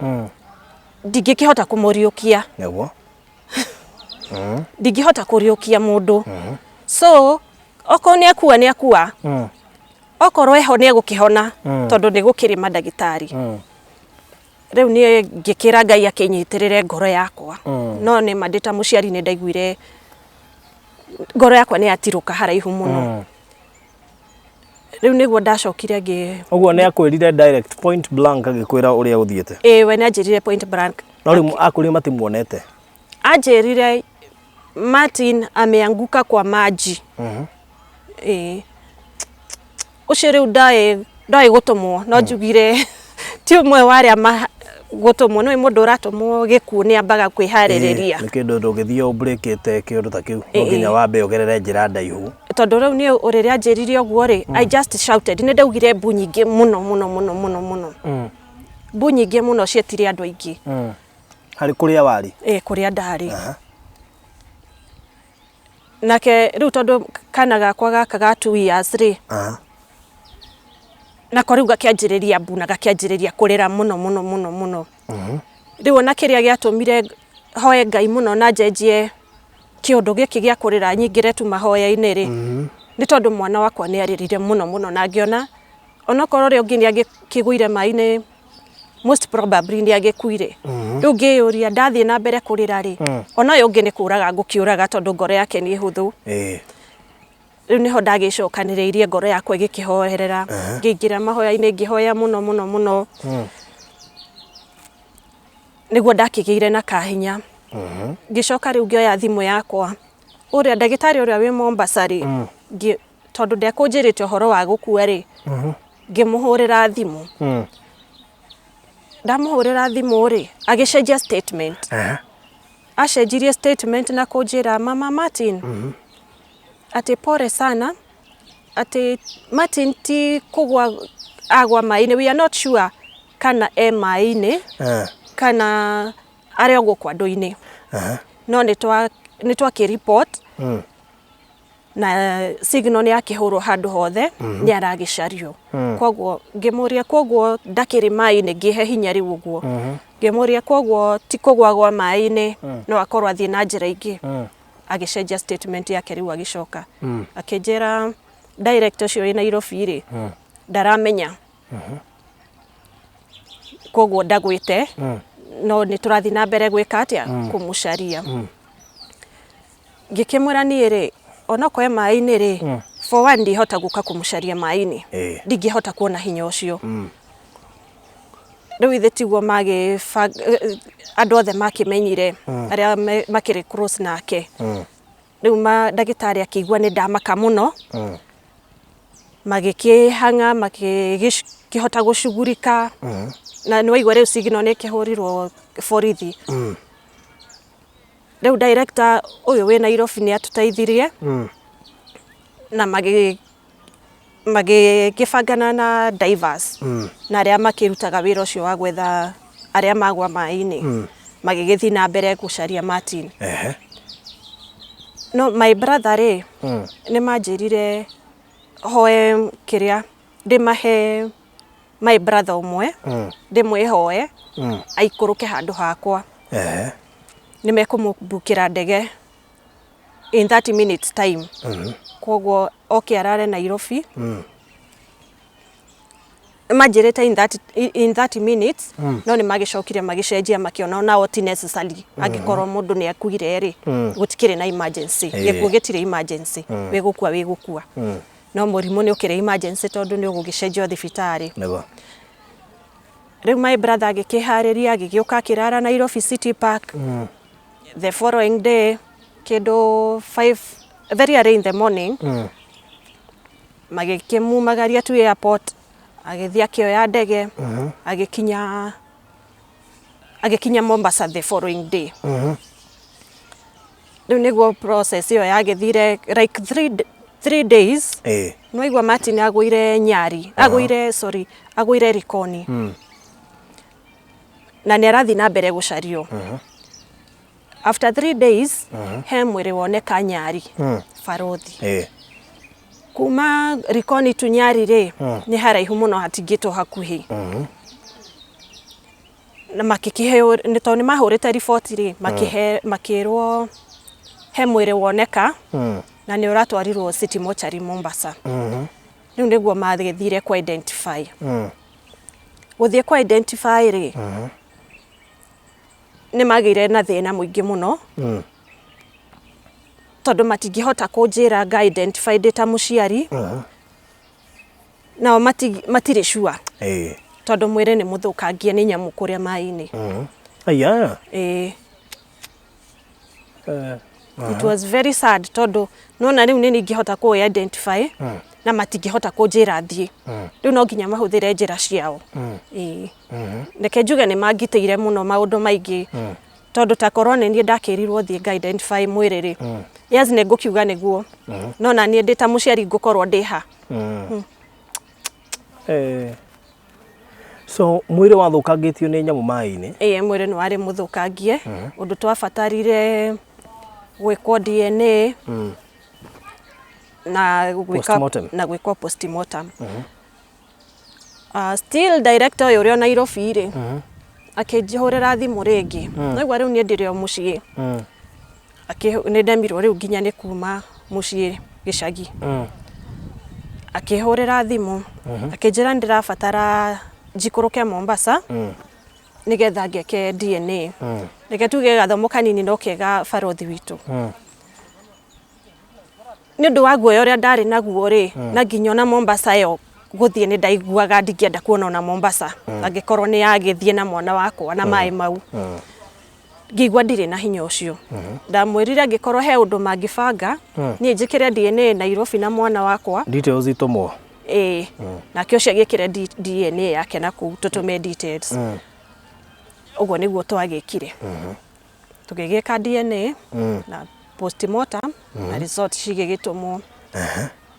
[SPEAKER 3] ndingĩkĩhota kũmũriũkia.
[SPEAKER 4] Nĩguo.
[SPEAKER 3] Ndingĩhota kũriũkia mũndũ. So okorwo nĩ akua nĩ akua. Okorwo eho nĩ egũkĩhona tondũ nĩ gũkĩrĩ mandagĩtarĩ. Rĩu niĩ ngĩkĩra Ngai akĩnyitĩrĩre ngoro yakwa. No nĩ ma ndĩ ta mũciari nĩ ndaiguire ngoro yakwa nĩ yatirũka haraihu mũno. Rĩu nĩguo ndacokire ngĩ
[SPEAKER 4] Ũguo nĩ akwĩrire direct point blank agĩkwĩra ũrĩa ũthiĩte.
[SPEAKER 3] Ĩĩ, we nĩ anjĩrire point blank.
[SPEAKER 4] No rĩu akwĩrire matimuonete.
[SPEAKER 3] Anjĩrire Martin ameanguka kwa maji. Ĩĩ. Ũcio rĩu ndoĩ gũtũmwo no njugire ti ũmwe wa arĩa gũtũmwo. Nĩ mũndũ ũratũmwo gĩkuũ nĩ ambaga kwĩharĩrĩria.
[SPEAKER 4] Nĩ kĩndũ ndũngĩthiĩ ũmbrĩkĩte kĩũndũ ta kĩu. No nginya wambe ũgerere njĩra ndaihu.
[SPEAKER 3] Tondũ rĩu niĩ rĩrĩa anjĩrire ũguo rĩ, I just shouted. Nĩ ndaugire mbu nyingĩ mũno mũno mũno mũno mũno. Mbu nyingĩ mũno cietire andũ aingĩ.
[SPEAKER 4] Harĩ kũrĩa warĩ?
[SPEAKER 3] Ĩĩ, kũrĩa ndarĩ. Nake rĩu tondũ kana gakwa gaka ga 2 years rĩ, nako rĩu gakĩanjĩrĩria mbu na gakĩanjĩrĩria kũrĩra mũno mũno mũno mũno. Rĩu ona kĩrĩa gĩatũmire hoe Ngai mũno na njenjie kĩũndũ gĩkĩ gĩa kũrĩra nyingĩre tu mahoya-inĩ rĩ, nĩ tondũ mwana wakwa nĩ arĩrire mũno mũno na ngĩona onokorwo ũrĩa ũngĩ nĩ angĩkĩgũire maĩ-inĩ, most probably nĩ agĩkuire. Rĩu ngĩyũria ndathiĩ na mbere kũrĩra rĩ, ona ũyũ ũngĩ nĩ kũraga ngũkĩũraga tondũ ngoro yake nĩ hũthũ. Rĩu nĩho ndagĩcokanĩrĩirie ngoro yakwa ĩgĩkĩhoerera, ngĩingĩra mahoya-inĩ ngĩhoya mũno mũno mũno. Nĩguo ndakĩgĩire na kahinya. Ngĩcoka rĩu ngĩoya thimũ yakwa, ũrĩa ndagĩtarĩ ũrĩa wĩ Mombasa rĩ, tondũ ndekũnjĩrĩte ũhoro wa gũkua rĩ, ngĩmũhũrĩra thimũ. Ndamũhũrĩra thimũ rĩ, agĩcenjia statement. Acenjirie statement na kũnjĩra Mama Martin, atĩ pole sana, atĩ Martin ti kũgwa agwa maĩ-inĩ, we are not sure kana e maĩ-inĩ kana arĩ o gũkũ andũ-inĩ. No nĩ twakĩ report na signal nĩ yakĩhũrwo handũ hothe, nĩ aragĩcario. Koguo ngĩmũria, koguo ndakĩrĩ maĩ-inĩ, ngĩhe hinya rĩu ũguo. Ngĩmũria koguo ti kũgwa gwa maĩ-inĩ, no akorwo athiĩ na njĩra ingĩ. Agĩcenjia statement yake rĩu agĩcoka. Akĩnjĩra director ũcio wĩ Nairobi rĩ, ndaramenya. Koguo ndagwĩte, no nĩ tũrathiĩ na mbere gwĩka atĩa, kũmũcaria. Ngĩkĩmwĩra niĩ rĩ, onokorwo e maĩ-inĩ rĩ, for one ndihota gũka kũmũcaria maĩ-inĩ. Ndingĩhota kuona hinya ũcio. Rĩu ithe tiguo andũ othe makĩmenyire, arĩa makĩrĩ close nake. Rĩu ndagĩtarĩ akĩigua nĩ ndamaka mũno. Magĩkĩhang'a, magĩkĩhota gũcugurika. Na nĩ waigua rĩu signal nĩ ĩkĩhũrirwo borithi. Rĩu director ũyũ wĩ Nairobi nĩ atũteithirie. Na magĩkĩbangana na divers. Na arĩa makĩrutaga wĩra ũcio wa gwetha arĩa magwa maĩ-inĩ. Magĩgĩthiĩ na mbere gũcaria Martin. No my brother rĩ, nĩ manjĩrire hoe kĩrĩa ndĩmahe my brother ũmwe, ndĩmwĩhoe aikũrũke handũ hakwa. Nĩ mekũmũbukĩra ndege in 30 minutes time. Koguo oke arare Nairobi. Manjĩrĩte in 30 minutes, no nĩ magĩcokire magĩcenjia, makĩona onao ti necessary, angĩkorwo mũndũ nĩ akuire rĩ, gũtikĩrĩ na emergency. Gĩkuũ gĩtirĩ emergency, wĩgũkua wĩgũkua, no mũrimũ nĩ ũkĩrĩ emergency tondũ nĩ ũgũgĩcenjio thibitarĩ. Rĩu my brother agĩkĩharĩria, agĩgĩũka, akĩrara Nairobi City Park. The following day, kĩndũ 5, very early in the morning, magĩkĩmumagaria tu airport, agĩthiĩ akĩoya ndege, agĩkinya Mombasa the following day. Rĩu nĩguo process ĩyo yagĩthire like 3 days. Nĩwaigua Martin agũire Nyari, agũire, sorry, agũire Likoni, na nĩ arathiĩ na mbere gũcario. After 3 days he mwĩrĩ woneka Nyari, barothi. Kuma Likoni tu Nyari rĩ, nĩ haraihu mũno, hatingĩtwo hakuhĩ. Na makĩkĩheo nĩ tondũ nĩ mahũrĩte riboti rĩ, makĩhe, makĩrwo he mwĩrĩ woneka na nĩ ũratwarirwo City Mortuary Mombasa. Rĩu nĩguo magĩthire ku identify. Gũthiĩ ku identify rĩ, nĩ magĩire na thĩna mũingĩ mũno, tondũ matingĩhota kũnjĩra nga identify ndĩ ta mũciari, nao matirĩ sure, tondũ mwĩrĩ nĩ mũthũkangie nĩ nyamũ kũrĩa maĩ-inĩ.
[SPEAKER 4] Aya.
[SPEAKER 3] Ĩĩ. It was very sad, tondũ nona rĩu nĩ ingĩhota kũ identify na matingĩhota kũnjĩra thiĩ. Rĩu no nginya mahũthĩre njĩra ciao. Ĩĩ, reke njuge nĩ mangitĩire mũno maũndũ maingĩ, tondũ ta korwo nĩ niĩ ndakĩrirwo thiĩ nga identify mwĩrĩ rĩ, yes, nĩ ngũkiuga nĩguo, no na niĩ ndĩ ta mũciari ngũkorwo ndĩ ha?
[SPEAKER 4] So mwĩrĩ wathũkangĩtio nĩ nyamũ maĩ-inĩ.
[SPEAKER 3] Ĩĩ, mwĩrĩ nĩ warĩ mũthũkangie, ũndũ twabatarire gwĩkwo DNA na gwĩka
[SPEAKER 4] Postmortem.
[SPEAKER 3] Na gwĩkwo postmortem. Still director ũyũ ũrĩa o Nairobi rĩ, akĩnjĩhũrĩra thimũ rĩngĩ. Naigua rĩu niĩ ndĩrĩ o mũciĩ. Nĩ ndemirwo rĩu nginya nĩ kuma mũciĩ gĩcagi. Akĩhũrĩra thimũ, akĩnjĩra nĩ ndĩrabatara njikũrũke Mombasa nĩgetha ngeke DNA. Reke tuge gathomo kanini no kega, barothi witũ. Nĩ ũndũ wa guoya ũrĩa ndarĩ naguo rĩ, na nginya ona Mombasa ĩyo gũthiĩ nĩ ndaiguaga ndingĩenda kuona ona Mombasa angĩkorwo nĩ yagĩthiĩ na mwana wakwa na maĩ mau. Ngĩigua ndirĩ na hinya ũcio. Ndamwĩrire angĩkorwo he ũndũ mangĩbanga, niĩ njĩkĩre DNA Nairobi na mwana wakwa.
[SPEAKER 4] Details itũmwo.
[SPEAKER 3] Ĩĩ, nake ũcio agĩkĩre DNA yake na kũu, tũtũme details. Ũguo nĩguo twagĩkire. Tũgĩgĩka DNA na postmortem na result cigĩgĩtũmwo,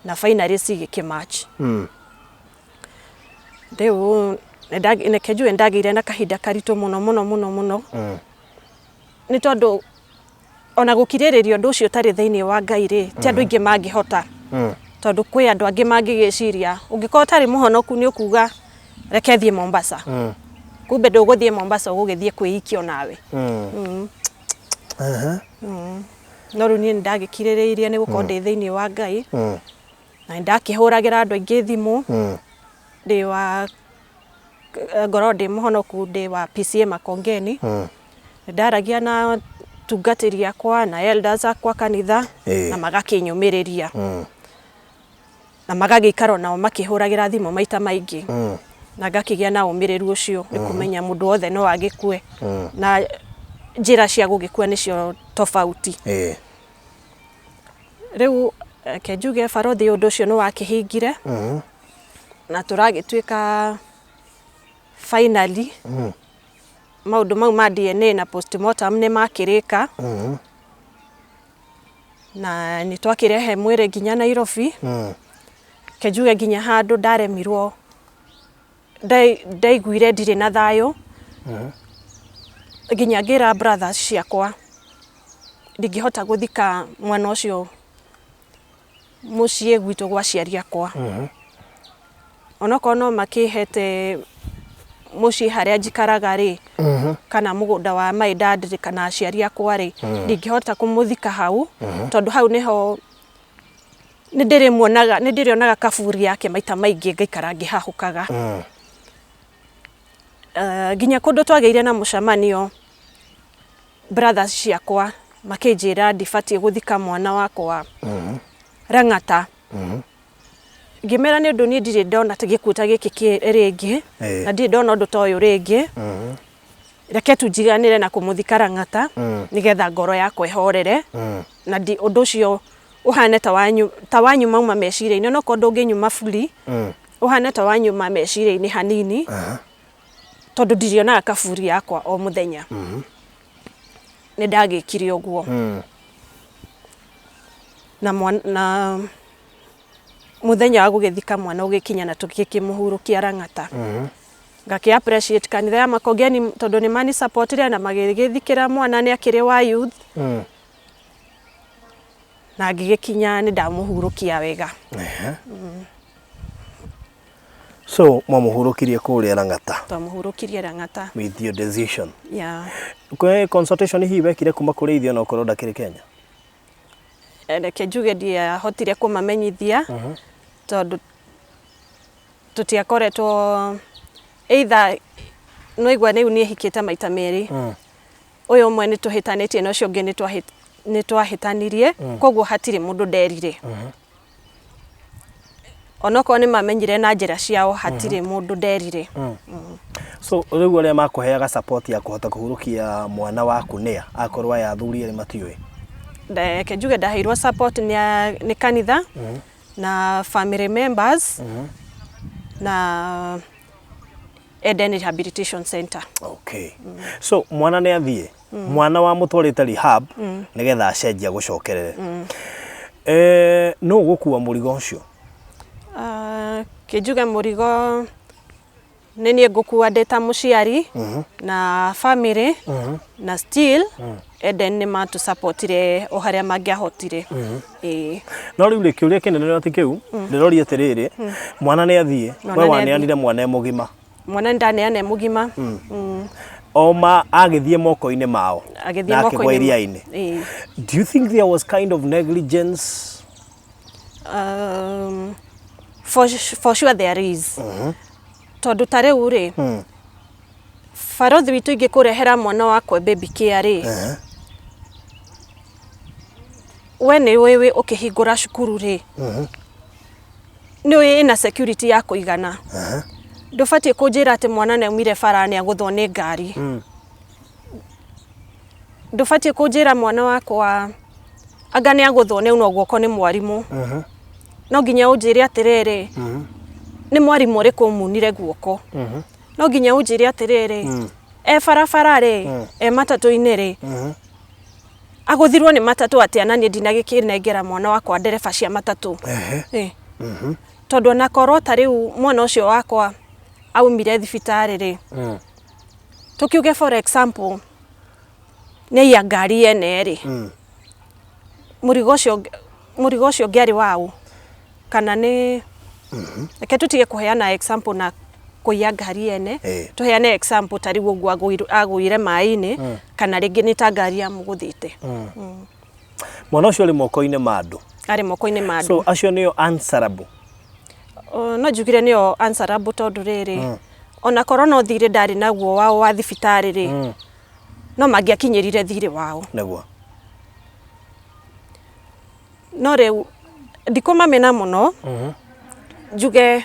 [SPEAKER 3] na finally cigĩkĩ match. Rĩu reke njuge nĩndagĩire na kahinda karitũ mũno mũno mũno mũno, nĩ tondũ ona gũkirĩrĩria ũndũ ũcio ũtarĩ thĩinĩ wa Ngai rĩ, ti andũ aingĩ mangĩhota, tondũ kwĩ andũ angĩ mangĩgĩciria ũngĩkorwo ũtarĩ mũhonoku nĩ ũkuga reke thiĩ Mombasa, kumbe ndũgũthiĩ Mombasa, ũgũgĩthiĩ kwĩikia onawe. No rĩu niĩ nĩndagĩkirĩrĩirie nĩ gũkorwo ndĩ thĩinĩ wa Ngai, na nĩndakĩhũragĩra andũ aingĩ thimũ. Ndĩ wa ngorwo ndĩ mũhonoku, ndĩ wa PCEA Makongeni, nĩndaragia na tungatĩri akwa na elders akwa kanitha, na magakĩnyũmĩrĩria na magagĩikara nao makĩhũragĩra thimũ maita maingĩ, na ngakĩgĩa na ũmĩrĩru ũcio nĩ kũmenya mũndũ wothe no agĩkue, na njĩra cia gũgĩkua nĩcio tofauti. Rĩu reke njuge, barothi, ũndũ ũcio nĩ wakĩhingire na tũragĩtuĩka finally maũndũ mau ma DNA na postmortem nĩ makĩrĩka, na nĩ twakĩrehe mwĩrĩ nginya Nairobi. Reke njuge nginya handũ ndaremirwo, ndaiguire ndirĩ na thayũ, nginya ngĩra brothers ciakwa ndingĩhota gũthika mwana ũcio mũciĩ gwitũ gwa aciari akwa, onokorwo no makĩhete mũciĩ harĩa njikaraga rĩ, kana mũgũnda wa my dad rĩ, kana aciari akwa rĩ, ndingĩhota kũmũthika hau, tondũ hau nĩho nĩ ndĩrĩmuonaga, nĩ ndĩrĩonaga kaburi yake maita maingĩ, ngaikara ngĩhahũkaga. Nginya kũndũ twagĩire na mũcemanio brothers ciakwa makĩnjĩra ndibatiĩ gũthika mwana wakwa Lang'ata. Ngĩmera nĩ ũndũ niĩ ndirĩ ndona gĩkuũ ta gĩkĩ rĩngĩ na ndirĩ ndona ũndũ ta ũyũ rĩngĩ. Reke tu njiganĩre na kũmũthika Lang'ata nĩgetha ngoro yakwa ĩhorere na ũndũ ũcio ũhane ta wanyuma uma meciria-inĩ, onokorwo ndũngĩnyuma fully, ũhane ta wanyuma meciria-inĩ hanini, tondũ ndirionaga kaburi yakwa o mũthenya. Nĩ ndagĩkire ũguo. Na na mũthenya wa gũgĩthika mwana ũgĩkinya na tũgĩkĩmũhurũkia Lang'ata. Ngakĩ appreciate kanitha ya Makongeni tondũ nĩ mani supportire na magĩgĩthikĩra mwana nĩ akĩrĩ wa youth. Na ngĩgĩkinya nĩ ndamũhurũkia wega.
[SPEAKER 4] So mwamũhurũkirie kũrĩa Lang'ata?
[SPEAKER 3] Twamũhurũkirie Lang'ata.
[SPEAKER 4] With your decision?
[SPEAKER 3] Yeah.
[SPEAKER 4] Kwĩ consultation hihi wekire kuma kũrĩ ithuĩ onokorwo ndakĩrĩ Kenya?
[SPEAKER 3] Reke njuge ndiahotire kũmamenyithia tondũ tũtiakoretwo either nĩwaigua rĩu niĩ hikĩte maita merĩ. Ũyũ ũmwe nĩ tũhĩtanĩtie na ũcio ũngĩ nĩ twahĩtanirie, koguo hatirĩ mũndũ nderire. Onokorwo nĩ mamenyire na njĩra ciao, hatirĩ mũndũ nderire.
[SPEAKER 4] So rĩu arĩa makũheaga support ya kũhota kũhurũkia mwana waku nĩa, akorwo aya athuri erĩ matiũĩ?
[SPEAKER 3] Reke njuge ndaheirwo support nĩ kanitha na family members na Eden Rehabilitation Center.
[SPEAKER 4] Okay. So mwana nĩ athiĩ, mwana wamũtwarĩte rehab nĩgetha acenjie agũcokerere. Nũ ũgũkua mũrigo ũcio?
[SPEAKER 3] Kĩnjuge mũrigo nĩ niĩ ngũkua ndĩ ta mũciari na family na still Eden nĩ matũsupportire o harĩa mangĩahotire. Ĩĩ.
[SPEAKER 4] No rĩu rĩ, kĩũria kĩnene no ti kĩu, ndĩroria atĩrĩrĩ, mwana nĩ athiĩ,
[SPEAKER 3] Mwana
[SPEAKER 4] we
[SPEAKER 3] nĩ athiĩ.
[SPEAKER 4] waneanire mwana e mũgima.
[SPEAKER 3] Mwana nĩ ndaneana e mũgima.
[SPEAKER 4] Oma agĩthiĩ moko-inĩ mao
[SPEAKER 3] Agĩthiĩ
[SPEAKER 4] na akĩgwa
[SPEAKER 3] moko-inĩ
[SPEAKER 4] iria-inĩ.
[SPEAKER 3] Ĩĩ.
[SPEAKER 4] Do you think there was kind of negligence?
[SPEAKER 3] For sure there is. Tondũ ta rĩu rĩ, barothi witũ ingĩkũrehera mwana wakwa baby care rĩ, we nĩ ũĩ ũkĩhingũra cukuru rĩ, nĩ ũĩ ĩna security ya kũigana. Ndũbatiĩ kũnjĩra atĩ mwana nĩ aumire bara nĩ agũthwo nĩ ngari. Ndũbatiĩ kũnjĩra mwana wakwa anga nĩ agũthwo nĩ aunwo guoko nĩ mwarimũ. No nginya ũnjĩre atĩrĩrĩ, nĩ mwarimũ ũrĩkũ ũmunire guoko. No nginya ũnjĩre atĩrĩrĩ, e barabara rĩ, e matatũ-inĩ rĩ, agũthirwo nĩ matatũ atĩa na niĩ ndinagĩkĩnengera mwana wakwa ndereba cia matatũ. Tondũ onakorwo ta rĩu mwana ũcio wakwa aumire thibitarĩ rĩ, tũkiuge for example nĩ aiya ngari yene rĩ, mũrigo ũcio ũngĩarĩ waũ? Kana nĩ reke tũtige kũheana example na kũiya ngari yene, tũheane example ta rĩu ũguo agũire maĩ-inĩ, kana rĩngĩ nĩ ta ngari yamũgũthĩte.
[SPEAKER 4] Mwana ũcio arĩ moko-inĩ ma andũ.
[SPEAKER 3] Arĩ moko-inĩ ma andũ.
[SPEAKER 4] So acio nĩo answerable.
[SPEAKER 3] No njugire nĩo answerable tondũ rĩrĩ, onakorwo no thirĩ ndarĩ naguo wao wa thibitarĩ rĩ, no mangĩakinyĩrire thirĩ wao.
[SPEAKER 4] Nĩguo.
[SPEAKER 3] No rĩu ndikũmamena mũno, njuge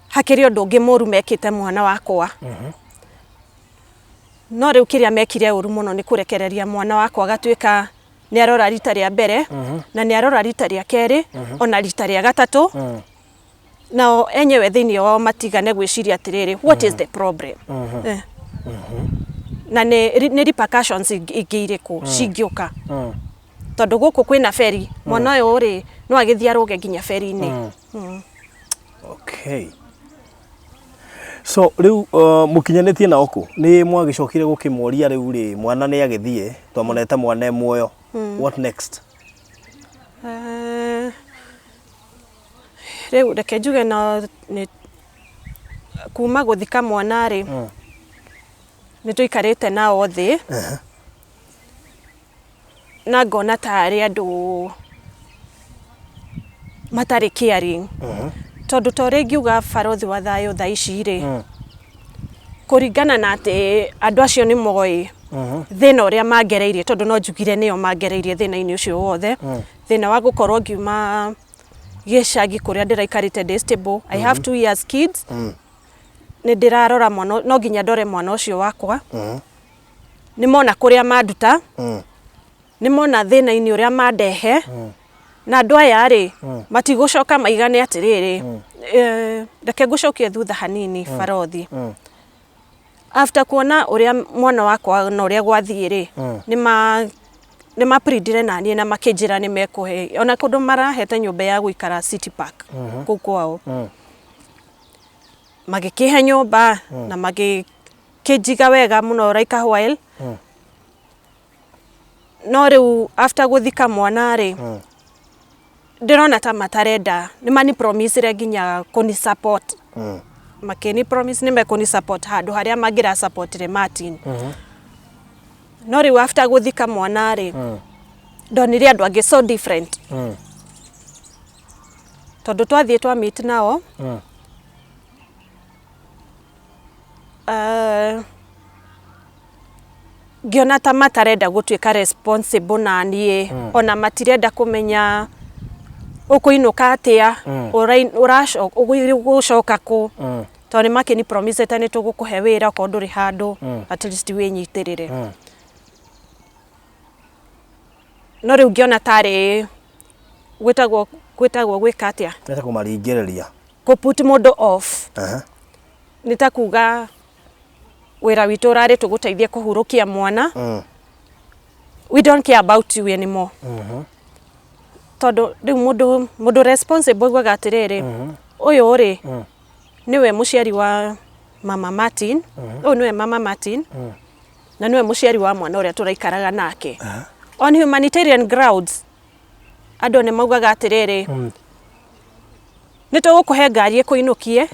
[SPEAKER 3] hakĩrĩ ũndũ ũngĩ mũru mekĩte mwana wakwa. No rĩu kĩrĩa mekire ũru mũno nĩ kũrekereria mwana wakwa agatuĩka nĩ arora rita rĩa mbere, na nĩ arora rita rĩa kerĩ, ona rita rĩa gatatũ. Nao enyewe thĩinĩ wao matigane gwĩciria atĩrĩrĩ, what is the problem? Na nĩ repercussions ingĩ irĩkũ cingĩũka? Tondũ gũkũ kwĩna beri, mwana ũyũ rĩ, no agĩthiĩ arũge nginya beri-inĩ.
[SPEAKER 4] Okay. So rĩu mũkinyanĩtie nao kũ? Nĩ mwagĩcokire gũkĩmoria rĩu rĩ, mwana nĩ agĩthiĩ, twamonete mwana e muoyo. What next?
[SPEAKER 3] Rĩu reke njuge no nĩ kuma gũthika mwana rĩ, nĩ tũikarĩte nao thĩ, na ngona tarĩ andũ matarĩ caring. Tondũ ta ũrĩa ingiuga barothi wa thayũ thaa ici rĩ, Kũringana na atĩ andũ acio nĩ moĩ thĩna ũrĩa mangereirie, tondũ no njugire nĩo mangereirie thĩna-inĩ ũcio wothe, thĩna wa gũkorwo ngiuma gĩcagi kũrĩa ndĩraikarĩte ndĩ stable. I have 2 years kids, nĩ ndĩrarora mwana, no nginya ndore mwana ũcio wakwa. Nĩ mona kũrĩa manduta, nĩ mona thĩna-inĩ ũrĩa mandehe, na andũ aya rĩ, matigũcoka maigane atĩrĩrĩ. Reke ngũcokie thutha hanini, barothi. After kuona ũrĩa mwana wakwa na ũrĩa gwathiĩ rĩ, nĩ mapridire na niĩ na makĩnjĩra nĩ mekũhe ona kũndũ marahete nyũmba ya gũikara City Park kũu kwao. Magĩkĩhe nyũmba na magĩkĩnjiga wega mũno like a while. No rĩu after gũthika mwana rĩ, ndĩrona ta matarenda. Nĩ mani promisire nginya kũni support, makĩni promise nĩ mekũni support handũ harĩa mangĩra supportire Martin. No rĩu after gũthika mwana rĩ, ndonire andũ angĩ so different, tondũ twathiĩ twa meet nao, ngĩona ta matarenda gũtuĩka responsible na niĩ, ona matirenda kũmenya ũkũinũka atĩa, ũgũcoka kũ, tondũ nĩ makĩni promisete nĩ tũgũkũhe wĩra okorwo ndũrĩ handũ, at least wĩnyitĩrĩre. No rĩu ngĩona tarĩ gwĩtagwo gwĩka atĩa?
[SPEAKER 4] Nĩ kũmaringĩrĩria.
[SPEAKER 3] Kũ put mũndũ off. Nĩ ta kuga wĩra witũ ũrarĩ tũgũteithie kũhurũkia mwana, we don't care about you anymore, tondũ rĩu mũndũ responsible augaga atĩrĩrĩ, ũyũ rĩ, nĩwe mũciari wa mama Martin, ũyũ nĩwe mama Martin na nĩwe mũciari wa mwana ũrĩa tũraikaraga nake. On humanitarian grounds, andũ nĩ maugaga atĩrĩrĩ, nĩ tũgũkũhe ngari ĩkũinũkie,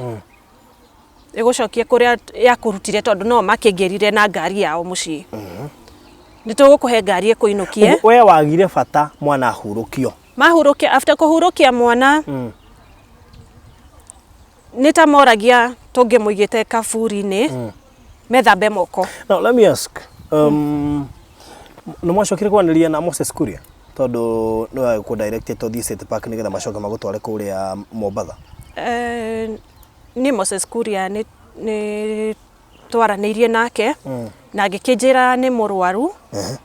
[SPEAKER 3] ĩgũcokie kũrĩa yakũrutire, tondũ no makĩngĩrire na ngari yao mũciĩ. Nĩ tũgũkũhe ngari ĩkũinũkie.
[SPEAKER 4] We wagire bata mwana ahurũkio.
[SPEAKER 3] Mahurũkia, after kũhurũkia mwana, nĩ ta moragia tũngĩmũigĩte kaburi-inĩ methambe moko.
[SPEAKER 4] Now let me ask, nĩ mwacokire kwanĩria na Moses Kuria, tondũ nĩwe kũ directed ũthiĩ City Park nĩgetha macoke magũtware kũrĩa Mombatha?
[SPEAKER 3] Niĩ Moses Kuria nĩ twaranĩirie nake na ngĩkĩnjĩra nĩ mũrwaru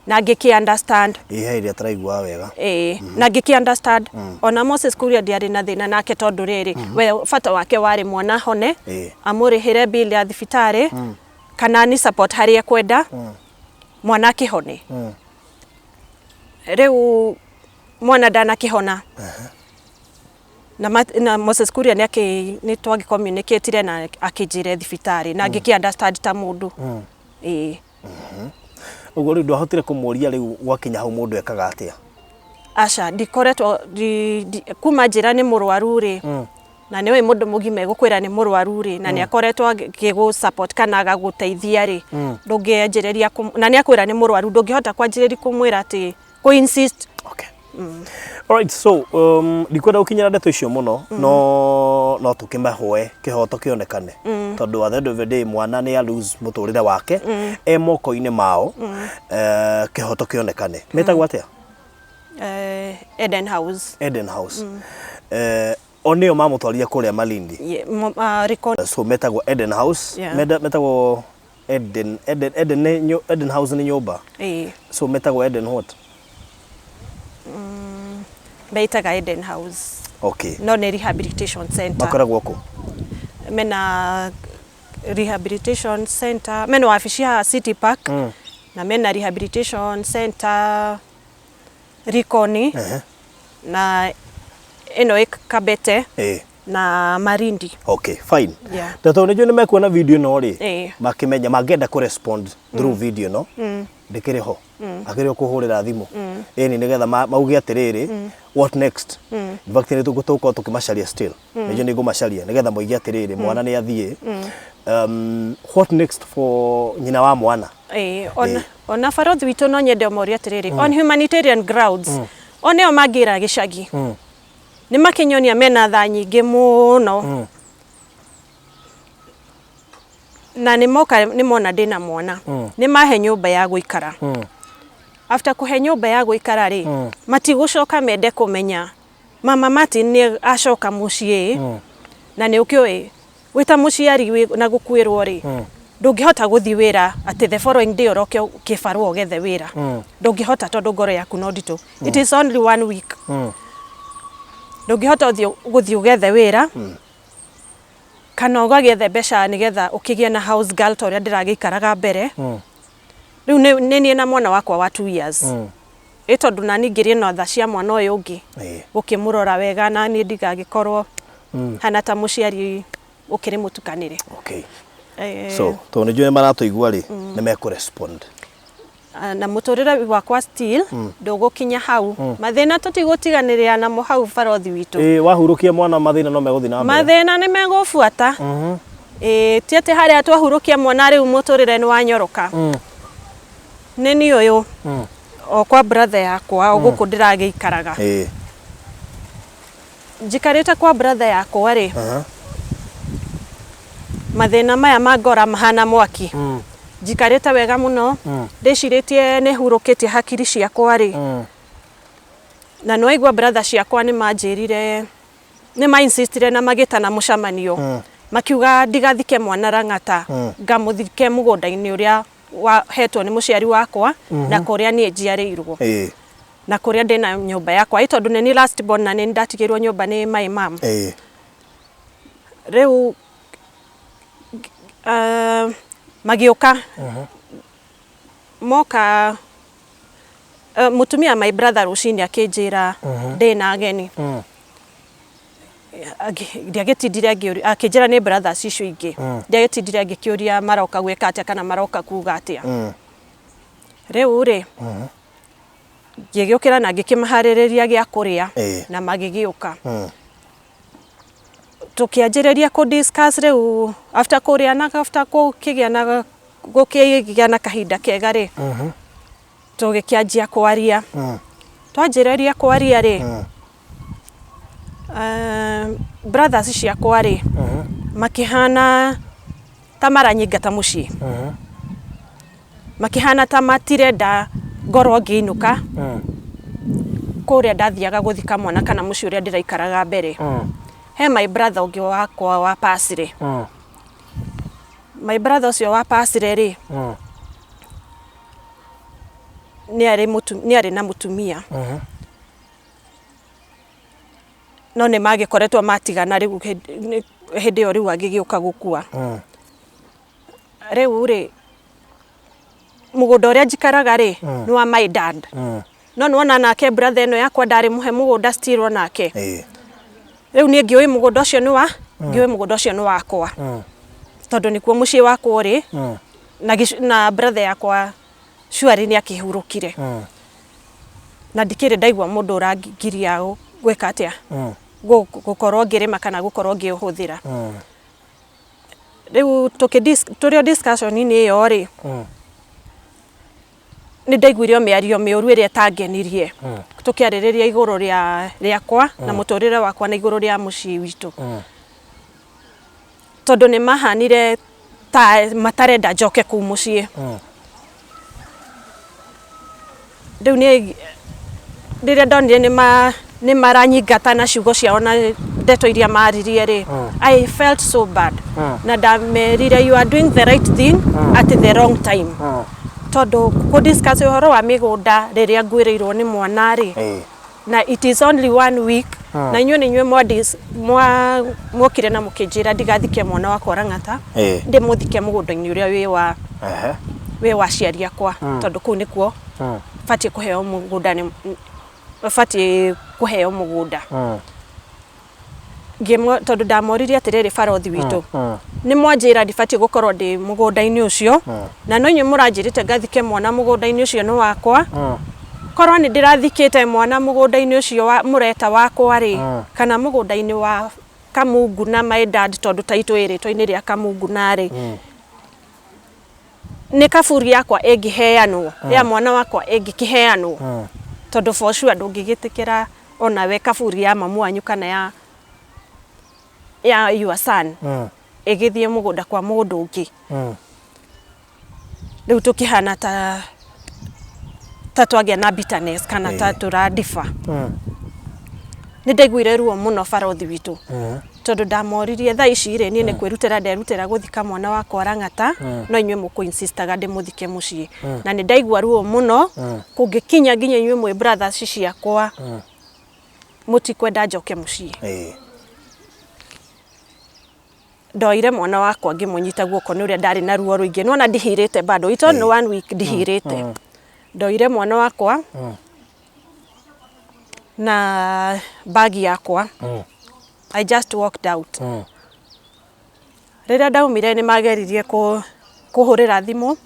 [SPEAKER 3] na ngĩkĩ understand.
[SPEAKER 4] Ĩ he ĩrĩa tũraiguaga wega.
[SPEAKER 3] Ĩĩ, na ngĩkĩ understand. Ona Moses Kuria ndiarĩ na thĩna nake, tondũ rĩrĩ, we bata wake warĩ mwana hone, amũrĩhĩre bill ya thibitarĩ kana ni support harĩa ekwenda mwana akĩhone. Rĩu mwana ndanakĩhona na Moses Kuria nĩ akĩ nĩ twagĩ communicate na akĩnjĩra thibitarĩ na ngĩkĩ understand ta mũndũ. Ĩĩ.
[SPEAKER 4] Ũguo rĩu ndwahotire kũmũria rĩu gwakinya hau mũndũ ekaga atĩa?
[SPEAKER 3] Aca, ndikoretwo kuma njĩra nĩ mũrwaru rĩ, na nĩ ũĩ mũndũ mũgima egũkwĩra nĩ mũrwaru rĩ, na nĩ akoretwo agĩgũ support kana agagũteithia rĩ, ndũngĩanjĩrĩria na nĩ akwĩra nĩ mũrwaru, ndũngĩhota kwanjĩrĩria kũmwĩra atĩ kũ insist.
[SPEAKER 4] Okay. Alright, so ndikwenda gũkinyĩra ndeto icio mũno, no tũkĩmahoe kĩhoto kĩonekane, tondũ at the end of the day mwana nĩ a lose mũtũrĩre wake e moko-inĩ mao. Kĩhoto kĩonekane. Metagwo atĩa?
[SPEAKER 3] Eden House.
[SPEAKER 4] Eden House. O nĩo mamũtwarire kũrĩa Malindi?
[SPEAKER 3] Yeah, Likoni.
[SPEAKER 4] So metagwo Eden House.
[SPEAKER 3] Yeah.
[SPEAKER 4] Metagwo Eden Eden Eden nĩ Eden House nĩ nyũmba?
[SPEAKER 3] Ĩĩ.
[SPEAKER 4] So metagwo Eden what?
[SPEAKER 3] Meitaga Eden House. No nĩ rehabilitation center.
[SPEAKER 4] Makoragwo kũ?
[SPEAKER 3] Mena rehabilitation center, mena wabici ya City Park, na mena rehabilitation center Likoni, na ĩno ĩ Kabete na Malindi.
[SPEAKER 4] Okay, fine.
[SPEAKER 3] Yeah.
[SPEAKER 4] Na tondũ nĩnjũĩ nĩ mekuona video ĩno rĩ, makĩmenya mangĩenda kũ respond through video ĩno, ndĩkĩrĩ ho akĩrĩ o kũhũrĩra thimũ ĩni nĩgetha mauge atĩrĩrĩ, what next? In fact, nĩ tũgũkorwo tũkĩmacaria still, nĩnjũĩ nĩ ngũmacaria nĩgetha moige atĩrĩrĩ, mwana nĩ athiĩ, what next for nyina wa mwana?
[SPEAKER 3] Ĩĩ, ona barothi witũ, no nyende ũmorie atĩrĩrĩ, on humanitarian grounds, oneo mangĩra gĩcagi nĩ makĩnyonia mena tha nyingĩ mũno. Na nĩ moka nĩ mona ndĩna mwana, nĩ mahe nyũmba ya gũikara. After kũhe nyũmba ya gũikara rĩ, matigũcoka mende kũmenya mama Martin nĩ acoka mũciĩ. Na nĩ ũkĩũĩ wĩ ta mũciari wĩ na gũkuĩrwo rĩ, ndũngĩhota gũthiĩ wĩra atĩ the following day ũroke kĩbarũa ũgethe wĩra. Ndũngĩhota tondũ ngoro yaku no nditũ. It is only one week. Ndũngĩhota gũthiĩ ũgethe wĩra kana ũgagĩethe mbeca nĩgetha ũkĩgĩe na house girl ta ũrĩa ndĩragĩikaraga mbere. Rĩu nĩ niĩ na mwana wakwa wa 2 years. Ĩ tondũ nani ngĩrĩ na tha cia mwana ũyũ ũngĩ, gũkĩmũrora wega na niĩ ndigagĩkorwo hana ta mũciari ũkĩrĩ mũtukanĩre.
[SPEAKER 4] So tondũ nĩ njũĩ maratũigua rĩ, nĩ mekũ respond.
[SPEAKER 3] Ah, na mũtũrĩre wakwa still ndũgũkinya hau. Mathĩna tũtigũtiganĩrĩra namo hau, barothi witũ.
[SPEAKER 4] Ĩ wahurũkia mwana, mathĩna no megũthiĩ na mbere.
[SPEAKER 3] Mathĩna nĩ megũbuata. Ĩ ti atĩ harĩa twahurũkia mwana rĩu mũtũrĩre nĩ wanyoroka. Nĩ niĩ ũyũ o kwa brother yakwa o gũkũ ndĩragĩikaraga. Njikarĩte kwa brother yakwa rĩ, mathĩna maya ma ngora mahana mwaki. Njikarĩte wega mũno, ndĩcirĩtie nĩ hurũkĩtie hakiri ciakwa rĩ, na nĩwaigua brother ciakwa nĩ manjĩrire, nĩ ma-insistire na magĩtana mũcemanio, makiuga ndigathike mwana Lang'ata, ngamũthike mũgũnda-inĩ ũrĩa wahetwo nĩ mũciari wakwa na kũrĩa niĩ njiarĩirwo na kũrĩa ndĩna nyũmba yakwa, ĩ tondũ nĩ niĩ last born na nĩ ndatigĩirwo nyũmba nĩ my mom. Rĩu magĩũka moka, mũtumia my brother rũcinĩ akĩnjĩra ndĩna ageni. Ndiagĩtindire ngĩũria, akĩnjĩra nĩ brothers icio ingĩ. Ndiagĩtindire ngĩkĩũria maroka gwĩka atĩa kana maroka kuga atĩa. Rĩu rĩ, ngĩgĩũkĩra na ngĩkĩmaharĩrĩria gĩa kũrĩa na magĩgĩũka. Tũkĩanjĩrĩria kũ discuss rĩu after kũrĩa na after gũkĩgĩa na kahinda kega rĩ, tũgĩkĩanjia kwaria. Twanjĩrĩria kwaria rĩ, brothers ciakwa rĩ, makĩhana ta maranyingata mũciĩ, makĩhana ta matirenda ngorwo ngĩinũka kũrĩa ndathiaga gũthika mwana kana mũciĩ ũrĩa ndĩraikaraga mbere. He my brother ũngĩ wakwa wa pasire. My brother ũcio wa pasire rĩ, nĩ arĩ na mũtumia, no nĩ magĩkoretwo matigana rĩu hĩndĩ ĩyo rĩu agĩgĩũka gũkua. Rĩu rĩ, mũgũnda ũrĩa njikaraga rĩ, nĩ wa my dad, no nĩwona nake brother ĩno yakwa ndarĩ mũhe mũgũnda still onake. Rĩu niĩ ngĩũĩ mũgũnda ũcio nĩ wa ngĩũĩ mũgũnda ũcio nĩ wakwa tondũ nĩkuo mũciĩ wakwa ũrĩ na brother yakwa surely nĩ akĩhurũkire na ndikĩrĩ ndaigua mũndũ ũrangiria gwĩka atĩa, gũkorwo ngĩrĩma kana gũkorwo ngĩũhũthĩra. Rĩu tũrĩ o discussion-inĩ ĩyo rĩ, nĩ ndaiguire o mĩario mĩũru ĩrĩa ĩtangenirie, tũkĩarĩrĩria igũrũ rĩa rĩakwa na mũtũrĩre wakwa na igũrũ rĩa mũciĩ witũ, tondũ nĩ mahanire ta matarenda njoke kũu mũciĩ. Rĩu niĩ rĩrĩa ndonire nĩ maranyingata na ciugo ciao na ndeto iria maririe rĩ, I felt so bad na ndamerire, "You are doing the right thing at the wrong time," tondũ kũ discuss ũhoro wa mĩgũnda rĩrĩa ngwĩrĩirwo nĩ mwana rĩ, na it is only one week, na inyuĩ nĩ inyuĩ mwa mwokire na mũkĩnjĩra ndigathike mwana wakwa Lang'ata, ndĩmũthike mũgũnda-inĩ ũrĩa wĩ wa aciari akwa, tondũ kũu nĩkuo batiĩ kũheo mũgũnda, nĩ batiĩ kũheo mũgũnda. Tondũ ndamoririe atĩrĩrĩ, barothi witũ, nĩ mwanjĩra ndibatiĩ gũkorwo ndĩ mũgũnda-inĩ ũcio, na no inyuĩ mũranjĩrĩte ngathike mwana mũgũnda-inĩ ũcio nĩ wakwa. Korwo nĩ ndĩrathikĩte mwana mũgũnda-inĩ ũcio wa mũreta wakwa rĩ, kana mũgũnda-inĩ wa Kamungu na my dad, tondũ taitũ ĩ rĩtwa-inĩ rĩa Kamungu narĩ, nĩ kaburi yakwa ĩngĩheanwo, ya mwana wakwa ĩngĩkĩheanwo, tondũ for sure ndũngĩgĩtĩkĩra onawe kaburi ya mamu wanyu kana ya your son. Ĩgĩthiĩ mũgũnda kwa mũndũ ũngĩ. Rĩu tũkĩhana ta ta twagĩa na bitterness kana ta tũrandiba. Nĩ ndaiguire ruo mũno barothi witũ tondũ ndamoririe thaa ici rĩ, niĩ nĩ kwĩrutĩra nderutĩra gũthika mwana wakwa Lang'ata, no inyuĩ mũkũ insistaga ndĩmũthike mũciĩ. Na nĩ ndaigua ruo mũno kũngĩkinya nginya inyuĩ mwĩ brothers ciakwa mũtikwenda njoke mũciĩ. Ndoire mwana wakwa ngĩmũnyita guoko nĩ ũrĩa ndarĩ na ruo rũingĩ. Nĩwona ndihirĩte bado, it's only one week ndihirĩte. Ndoire mwana wakwa na bagi yakwa. I just walked out. Rĩrĩa ndaumire nĩ mageririe kũhũrĩra thimũ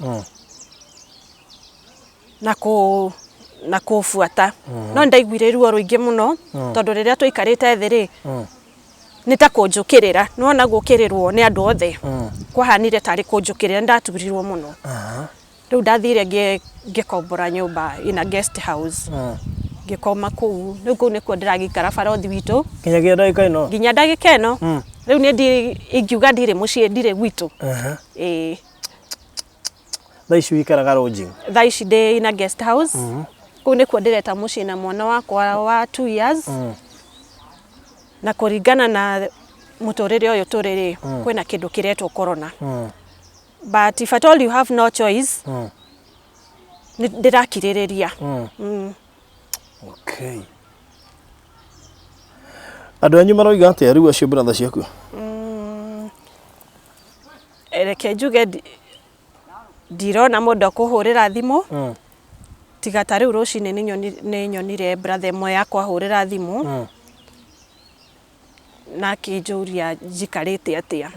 [SPEAKER 3] na kũbuata. No nĩ ndaiguire ruo rũingĩ mũno tondũ rĩrĩa twaikarĩte thĩ rĩ, nĩ ta kũnjũkĩrĩra. Nĩwona gũkĩrĩrwo nĩ andũ othe kwahanire tarĩ kũnjũkĩrĩra, nĩ ndaturirwo mũno. Rĩu ndathire ngĩkombora nyũmba ina guest house, ngĩkoma kũu. Rĩu kũu nĩkuo ndĩragĩikara barothi witũ.
[SPEAKER 4] Nginyagia ndagĩka ĩno?
[SPEAKER 3] Nginya ndagĩka ĩno. Rĩu niĩ ingiuga ndirĩ mũciĩ, ndirĩ gwitũ. Ĩĩ.
[SPEAKER 4] Thaa ici ũikaraga lodging?
[SPEAKER 3] Thaa ici ndĩ ina guest house. Kũu nĩkuo ndĩreta mũciĩ na mwana wakwa wa 2 years. Na kũringana na mũtũrĩre ũyũ tũrĩ rĩ, kwĩna kĩndũ kĩretwo corona. But if at all you have no choice, nĩ ndĩrakirĩrĩria.
[SPEAKER 4] Okay. Andũ anyu maroiga atĩa rĩu acio brother ciaku?
[SPEAKER 3] Reke njuge ndirona mũndũ akũhũrĩra thimũ tiga ta rĩu rũcinĩ nĩ nyonire brother ĩmwe yakwa ahũrĩra thimũ na akĩnjũria njikarĩte atĩa.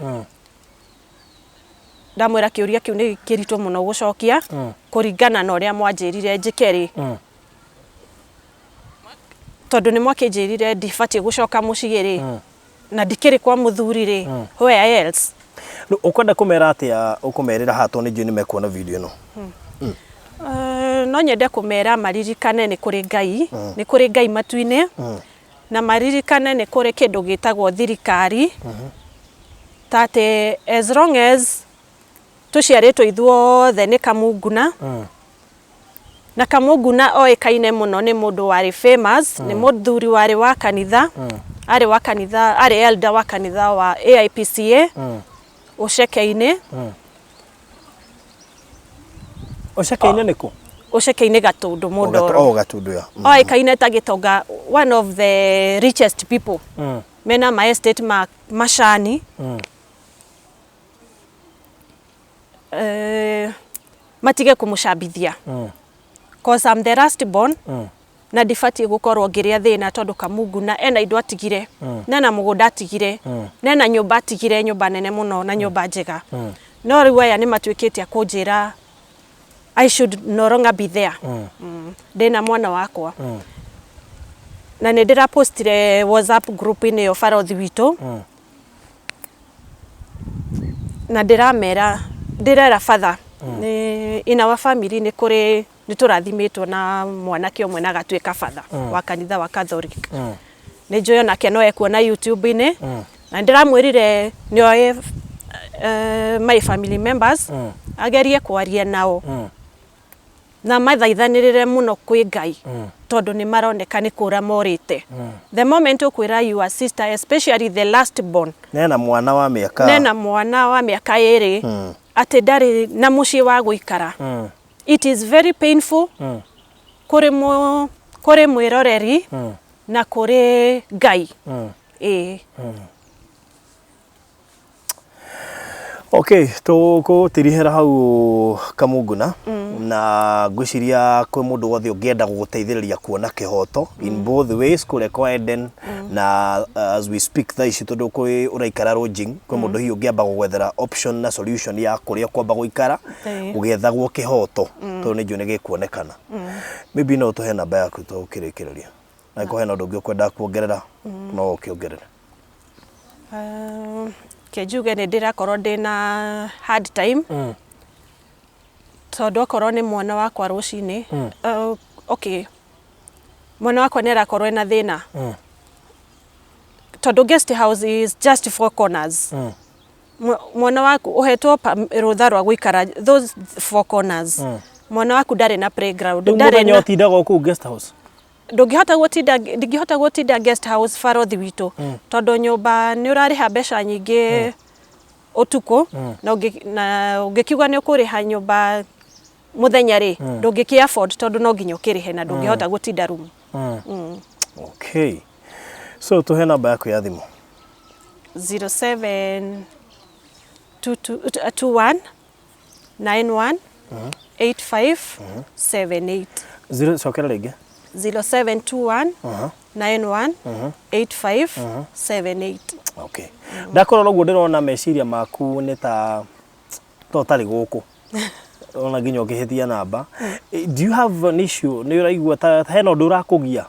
[SPEAKER 3] Ndamwĩra kĩũria kĩu nĩ kĩritũ mũno gũcokia kũringana na ũrĩa mwanjĩrire njĩke rĩ, tondũ nĩ mwakĩnjĩrire ndibatiĩ gũcoka mũciĩ rĩ, na ndikĩrĩ kwa mũthuri rĩ, where else?
[SPEAKER 4] Rĩu ũkwenda kũmera atĩa, ũkũmerĩra haha tondũ nĩ njũĩ nĩ mekuona video ĩno?
[SPEAKER 3] No nyende kũmera maririkane nĩ kũrĩ Ngai, nĩ kũrĩ Ngai matu-inĩ, na maririkane nĩ kũrĩ kĩndũ gĩtagwo thirikari, ta atĩ as long as tũciarĩtwo ithuothe nĩ Kamunguna, na Kamunguna oĩkaine mũno nĩ mũndũ warĩ famous, nĩ mũthuri warĩ wa kanitha, arĩ wa kanitha, arĩ elder wa kanitha wa AIPCA Ũceke-inĩ.
[SPEAKER 4] Ũceke-inĩ nĩ kũ?
[SPEAKER 3] Ũceke-inĩ Gatũndũ Mũndoro.
[SPEAKER 4] Oh, Gatũndũ ya.
[SPEAKER 3] Oĩkaine ta gĩtonga, one of the richest people. Mena ma estate ma macani. Matige kũmũcambithia. Cause I'm the last born. Na ndibatiĩ gũkorwo ngĩrĩa thĩna tondũ Kamunguna ena indo atigire, na ena mũgũnda atigire, na ena nyũmba atigire, nyũmba nene mũno na nyũmba njega. No rĩu aya nĩ matuĩkĩte a kũnjĩra I should no longer be there. Ndĩna mwana wakwa. Na nĩ ndĩrapostire WhatsApp group-inĩ ĩyo barothi witũ. Na ndĩramera, ndĩrera father, nĩ in our family nĩ kũrĩ nĩ tũrathimĩtwo na mwanake ũmwe na agatuĩka father wa kanitha wa Catholic. Nĩ njũĩ onake no ekuona YouTube-inĩ. Na ndĩramwĩrire nĩ oĩ my family members, agerie kwaria nao na mathaithanĩrĩre mũno kwĩ Ngai tondũ nĩ maroneka nĩ kũra morĩte. The moment ũkwĩra your sister, especially the last born,
[SPEAKER 4] Nena mwana wa mĩaka
[SPEAKER 3] nena mwana wa mĩaka 2 atĩ ndarĩ na mũciĩ wa gũikara, it is very painful kũrĩ mwĩroreri na kũrĩ Ngai. Ĩĩ.
[SPEAKER 4] Okay, tũgũtirihĩra hau Kamunguna, na ngwĩciria kwĩ mũndũ wothe ũngĩenda gũgũteithĩrĩria kuona kĩhoto in both ways kũrĩa kwa Eden na as we speak thaa ici tondũ kwĩ ũraikara lodging, kwĩ mũndũ hihi ũngĩamba gũgwethera option na solution ya kũrĩa ũkwamba gũikara gũgĩethagwo kĩhoto tondũ nĩ njũĩ nĩ gĩkuonekana. Maybe no ũtũhe namba yaku tũkĩrĩkĩrĩria, na angĩkorwo hena ũndũ ũngĩ ũkwenda kuongerera no ũkĩongerere.
[SPEAKER 3] Ke njuge nĩ ndĩrakorwo ndĩna hard time tondũ okorwo nĩ mwana wakwa rũcinĩ, okay, mwana wakwa nĩ arakorwo ena thĩna tondũ guest house is just four corners. Mwana waku ũhetwo rũtha rwa gũikara those four corners. Mwana waku ndarĩ na playground.
[SPEAKER 4] Rĩu
[SPEAKER 3] ndarĩ
[SPEAKER 4] mũthenya
[SPEAKER 3] na
[SPEAKER 4] ũtindaga o kũu guest house?
[SPEAKER 3] Ndũngĩhota gũtinda, ndingĩhota gũtinda guest house, barothi witũ, tondũ nyũmba nĩ ũrarĩha mbeca nyingĩ ũtukũ, na ũngĩkiuga nĩ ũkũrĩha nyũmba mũthenya rĩ, ndũngĩkĩ afford, tondũ no nginya ũkĩrĩhe na ndũngĩhota gũtinda room.
[SPEAKER 4] Okay, so tũhe namba yaku ya thimũ.
[SPEAKER 3] 07 21 91 85 78.
[SPEAKER 4] Zero, cokera rĩngĩ.
[SPEAKER 3] 0721 91 85 78.
[SPEAKER 4] Okay, ndakorora ũguo ndĩrona meciria maku nĩ ta ũtarĩ gũkũ, ona nginya ũkĩhĩtia namba. Do you have an issue? Nĩ ũraigua ta hena ũndũ ũrakũgia?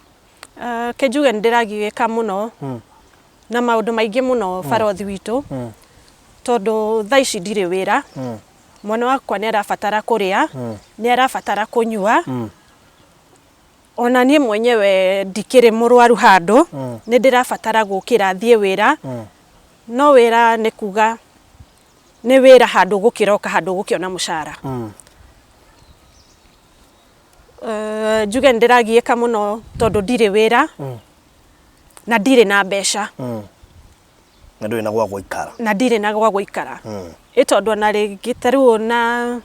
[SPEAKER 3] Kĩnjuge nĩ ndĩragiĩka mũno na maũndũ maingĩ mũno, barothi witũ, tondũ thaa ici ndirĩ wĩra. Mwana wakwa nĩ arabatara kũrĩa, nĩ arabatara kũnyua. Ona niĩ mwenyewe ndikĩrĩ mũrwaru handũ, nĩ ndĩrabatara gũkĩra thiĩ wĩra, no wĩra nĩ kuga nĩ wĩra handũ gũkĩroka handũ gũkĩona mũcara. Njuge nĩ ndĩragiĩka mũno tondũ ndirĩ wĩra na ndirĩ na mbeca.
[SPEAKER 4] Na ndũrĩ na gwa gũikara.
[SPEAKER 3] Na ndirĩ na gwa gũikara. Ĩ tondũ ona rĩngĩ ta rĩu ona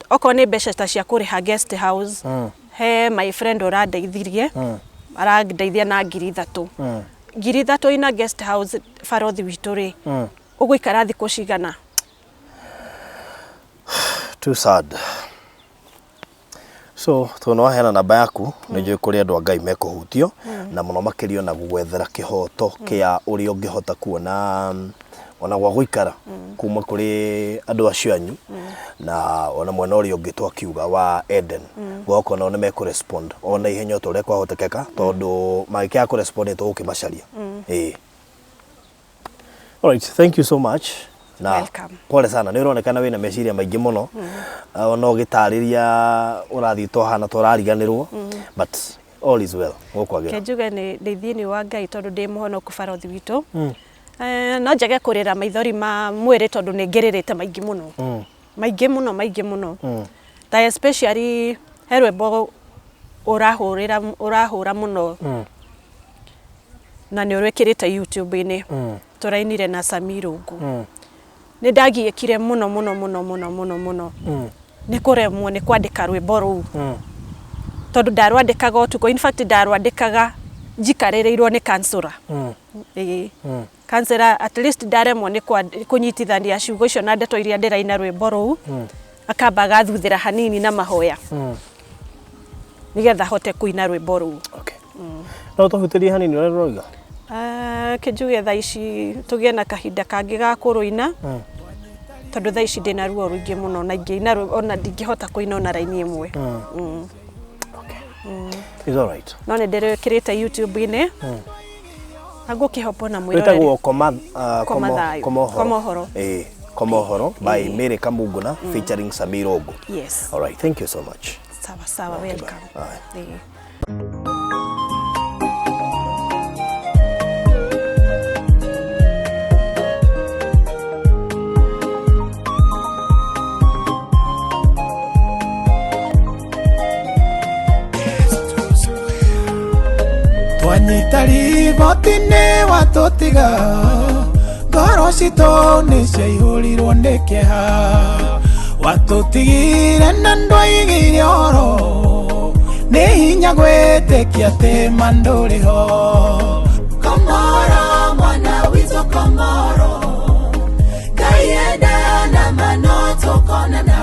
[SPEAKER 3] okorwo nĩ mbeca ta cia kũrĩha guest house, he my friend ũrandeithirie, arandeithia na 3,000. 3,000 ina guest house, barothi witũ rĩ, ũgũikara thikũ cigana?
[SPEAKER 4] Too sad. So tondũ nĩ waheana namba yaku, nĩ njũĩ kũrĩ andũ a Ngai mekũhutio na mũno makĩria ona gũgwethera kĩhoto kĩa ũrĩa ũngĩhota kuona ona gwa gũikara kuma kũrĩ andũ acio anyu, na ona mwena ũrĩa ũngĩ twakiuga wa Eden goka, nao nĩ mekũrespond ona ihenya o ta ũrĩa kwahotekeka, tondũ mangĩkĩaga kũrespond nĩ tũgũkĩmacaria. Ĩĩ. Alright, thank you so much. Na
[SPEAKER 3] Welcome.
[SPEAKER 4] Pole sana, nĩ ũronekana wĩna meciria maingĩ mũno. Ona ũgĩtarĩria ũrathiĩ tohana tũrariganĩrwo, but all is well. Gũkwagĩra.
[SPEAKER 3] Ke njuge nĩ ndĩ thĩinĩ wa Ngai tondũ ndĩ mũhonoku, barothi witũ. No njage kũrĩra maithori ma mwĩrĩ tondũ nĩ ngĩrĩrĩte maingĩ mũno, maingĩ mũno, maingĩ mũno, ta especially he rwĩmbo ũrahũrĩra, ũrahũra mũno na nĩ ũrwĩkĩrĩte YouTube-inĩ, tũrainire na Sami Rungu. Nĩ ndagiĩkire mũno mũno mũno mũno mũno mũno nĩ kũremwo nĩ kwandĩka rwĩmbo rũu, tondũ ndarwandĩkaga ũtukũ. In fact, ndarwandĩkaga njikarĩrĩirwo nĩ counselor. Ĩĩ, counselor, at least ndaremwo nĩ kũnyitithania ciugo icio na ndeto iria ndĩraina rwĩmbo rũu, akamba agathuthĩra hanini na mahoya nĩgetha hote kũina rwĩmbo rũu.
[SPEAKER 4] Okay. No tũhutĩrie hanini ũrĩa rũroiga?
[SPEAKER 3] Ah, kĩnjuge thaa ici tũgĩe na kahinda kangĩ ga kũrũina, tondũ thaa ici ndĩna ruo rũingĩ mũno na ingĩina ona ndingĩhota kũina ona raini ĩmwe.
[SPEAKER 4] It's all right.
[SPEAKER 3] No nĩ ndĩrĩkĩrĩte YouTube-inĩ na ngũkĩhopa na mwĩrorere.
[SPEAKER 4] Wĩtagwo koma
[SPEAKER 3] Koma Thayũ.
[SPEAKER 4] Koma ũhoro.
[SPEAKER 3] Koma Ũhoro.
[SPEAKER 4] Ĩĩ, Koma Ũhoro by Mary Kamunguna featuring Samir Ogo.
[SPEAKER 3] Yes.
[SPEAKER 4] All right, thank you so much.
[SPEAKER 3] Sawa sawa.
[SPEAKER 4] Okay, bye.
[SPEAKER 3] Welcome.
[SPEAKER 4] Aye.
[SPEAKER 3] Ĩĩ.
[SPEAKER 1] Twanyita riboti-inĩ watũtiga, ngoro citũ nĩ ciaihũrirwo nĩ kĩeha. Watũtigire na ndwaigire ũhoro, nĩ hinya gwĩtĩkia atĩ ma ndũrĩ ho. Komoro mwana witũ, komoro, Ngai enda na mano tũkonana.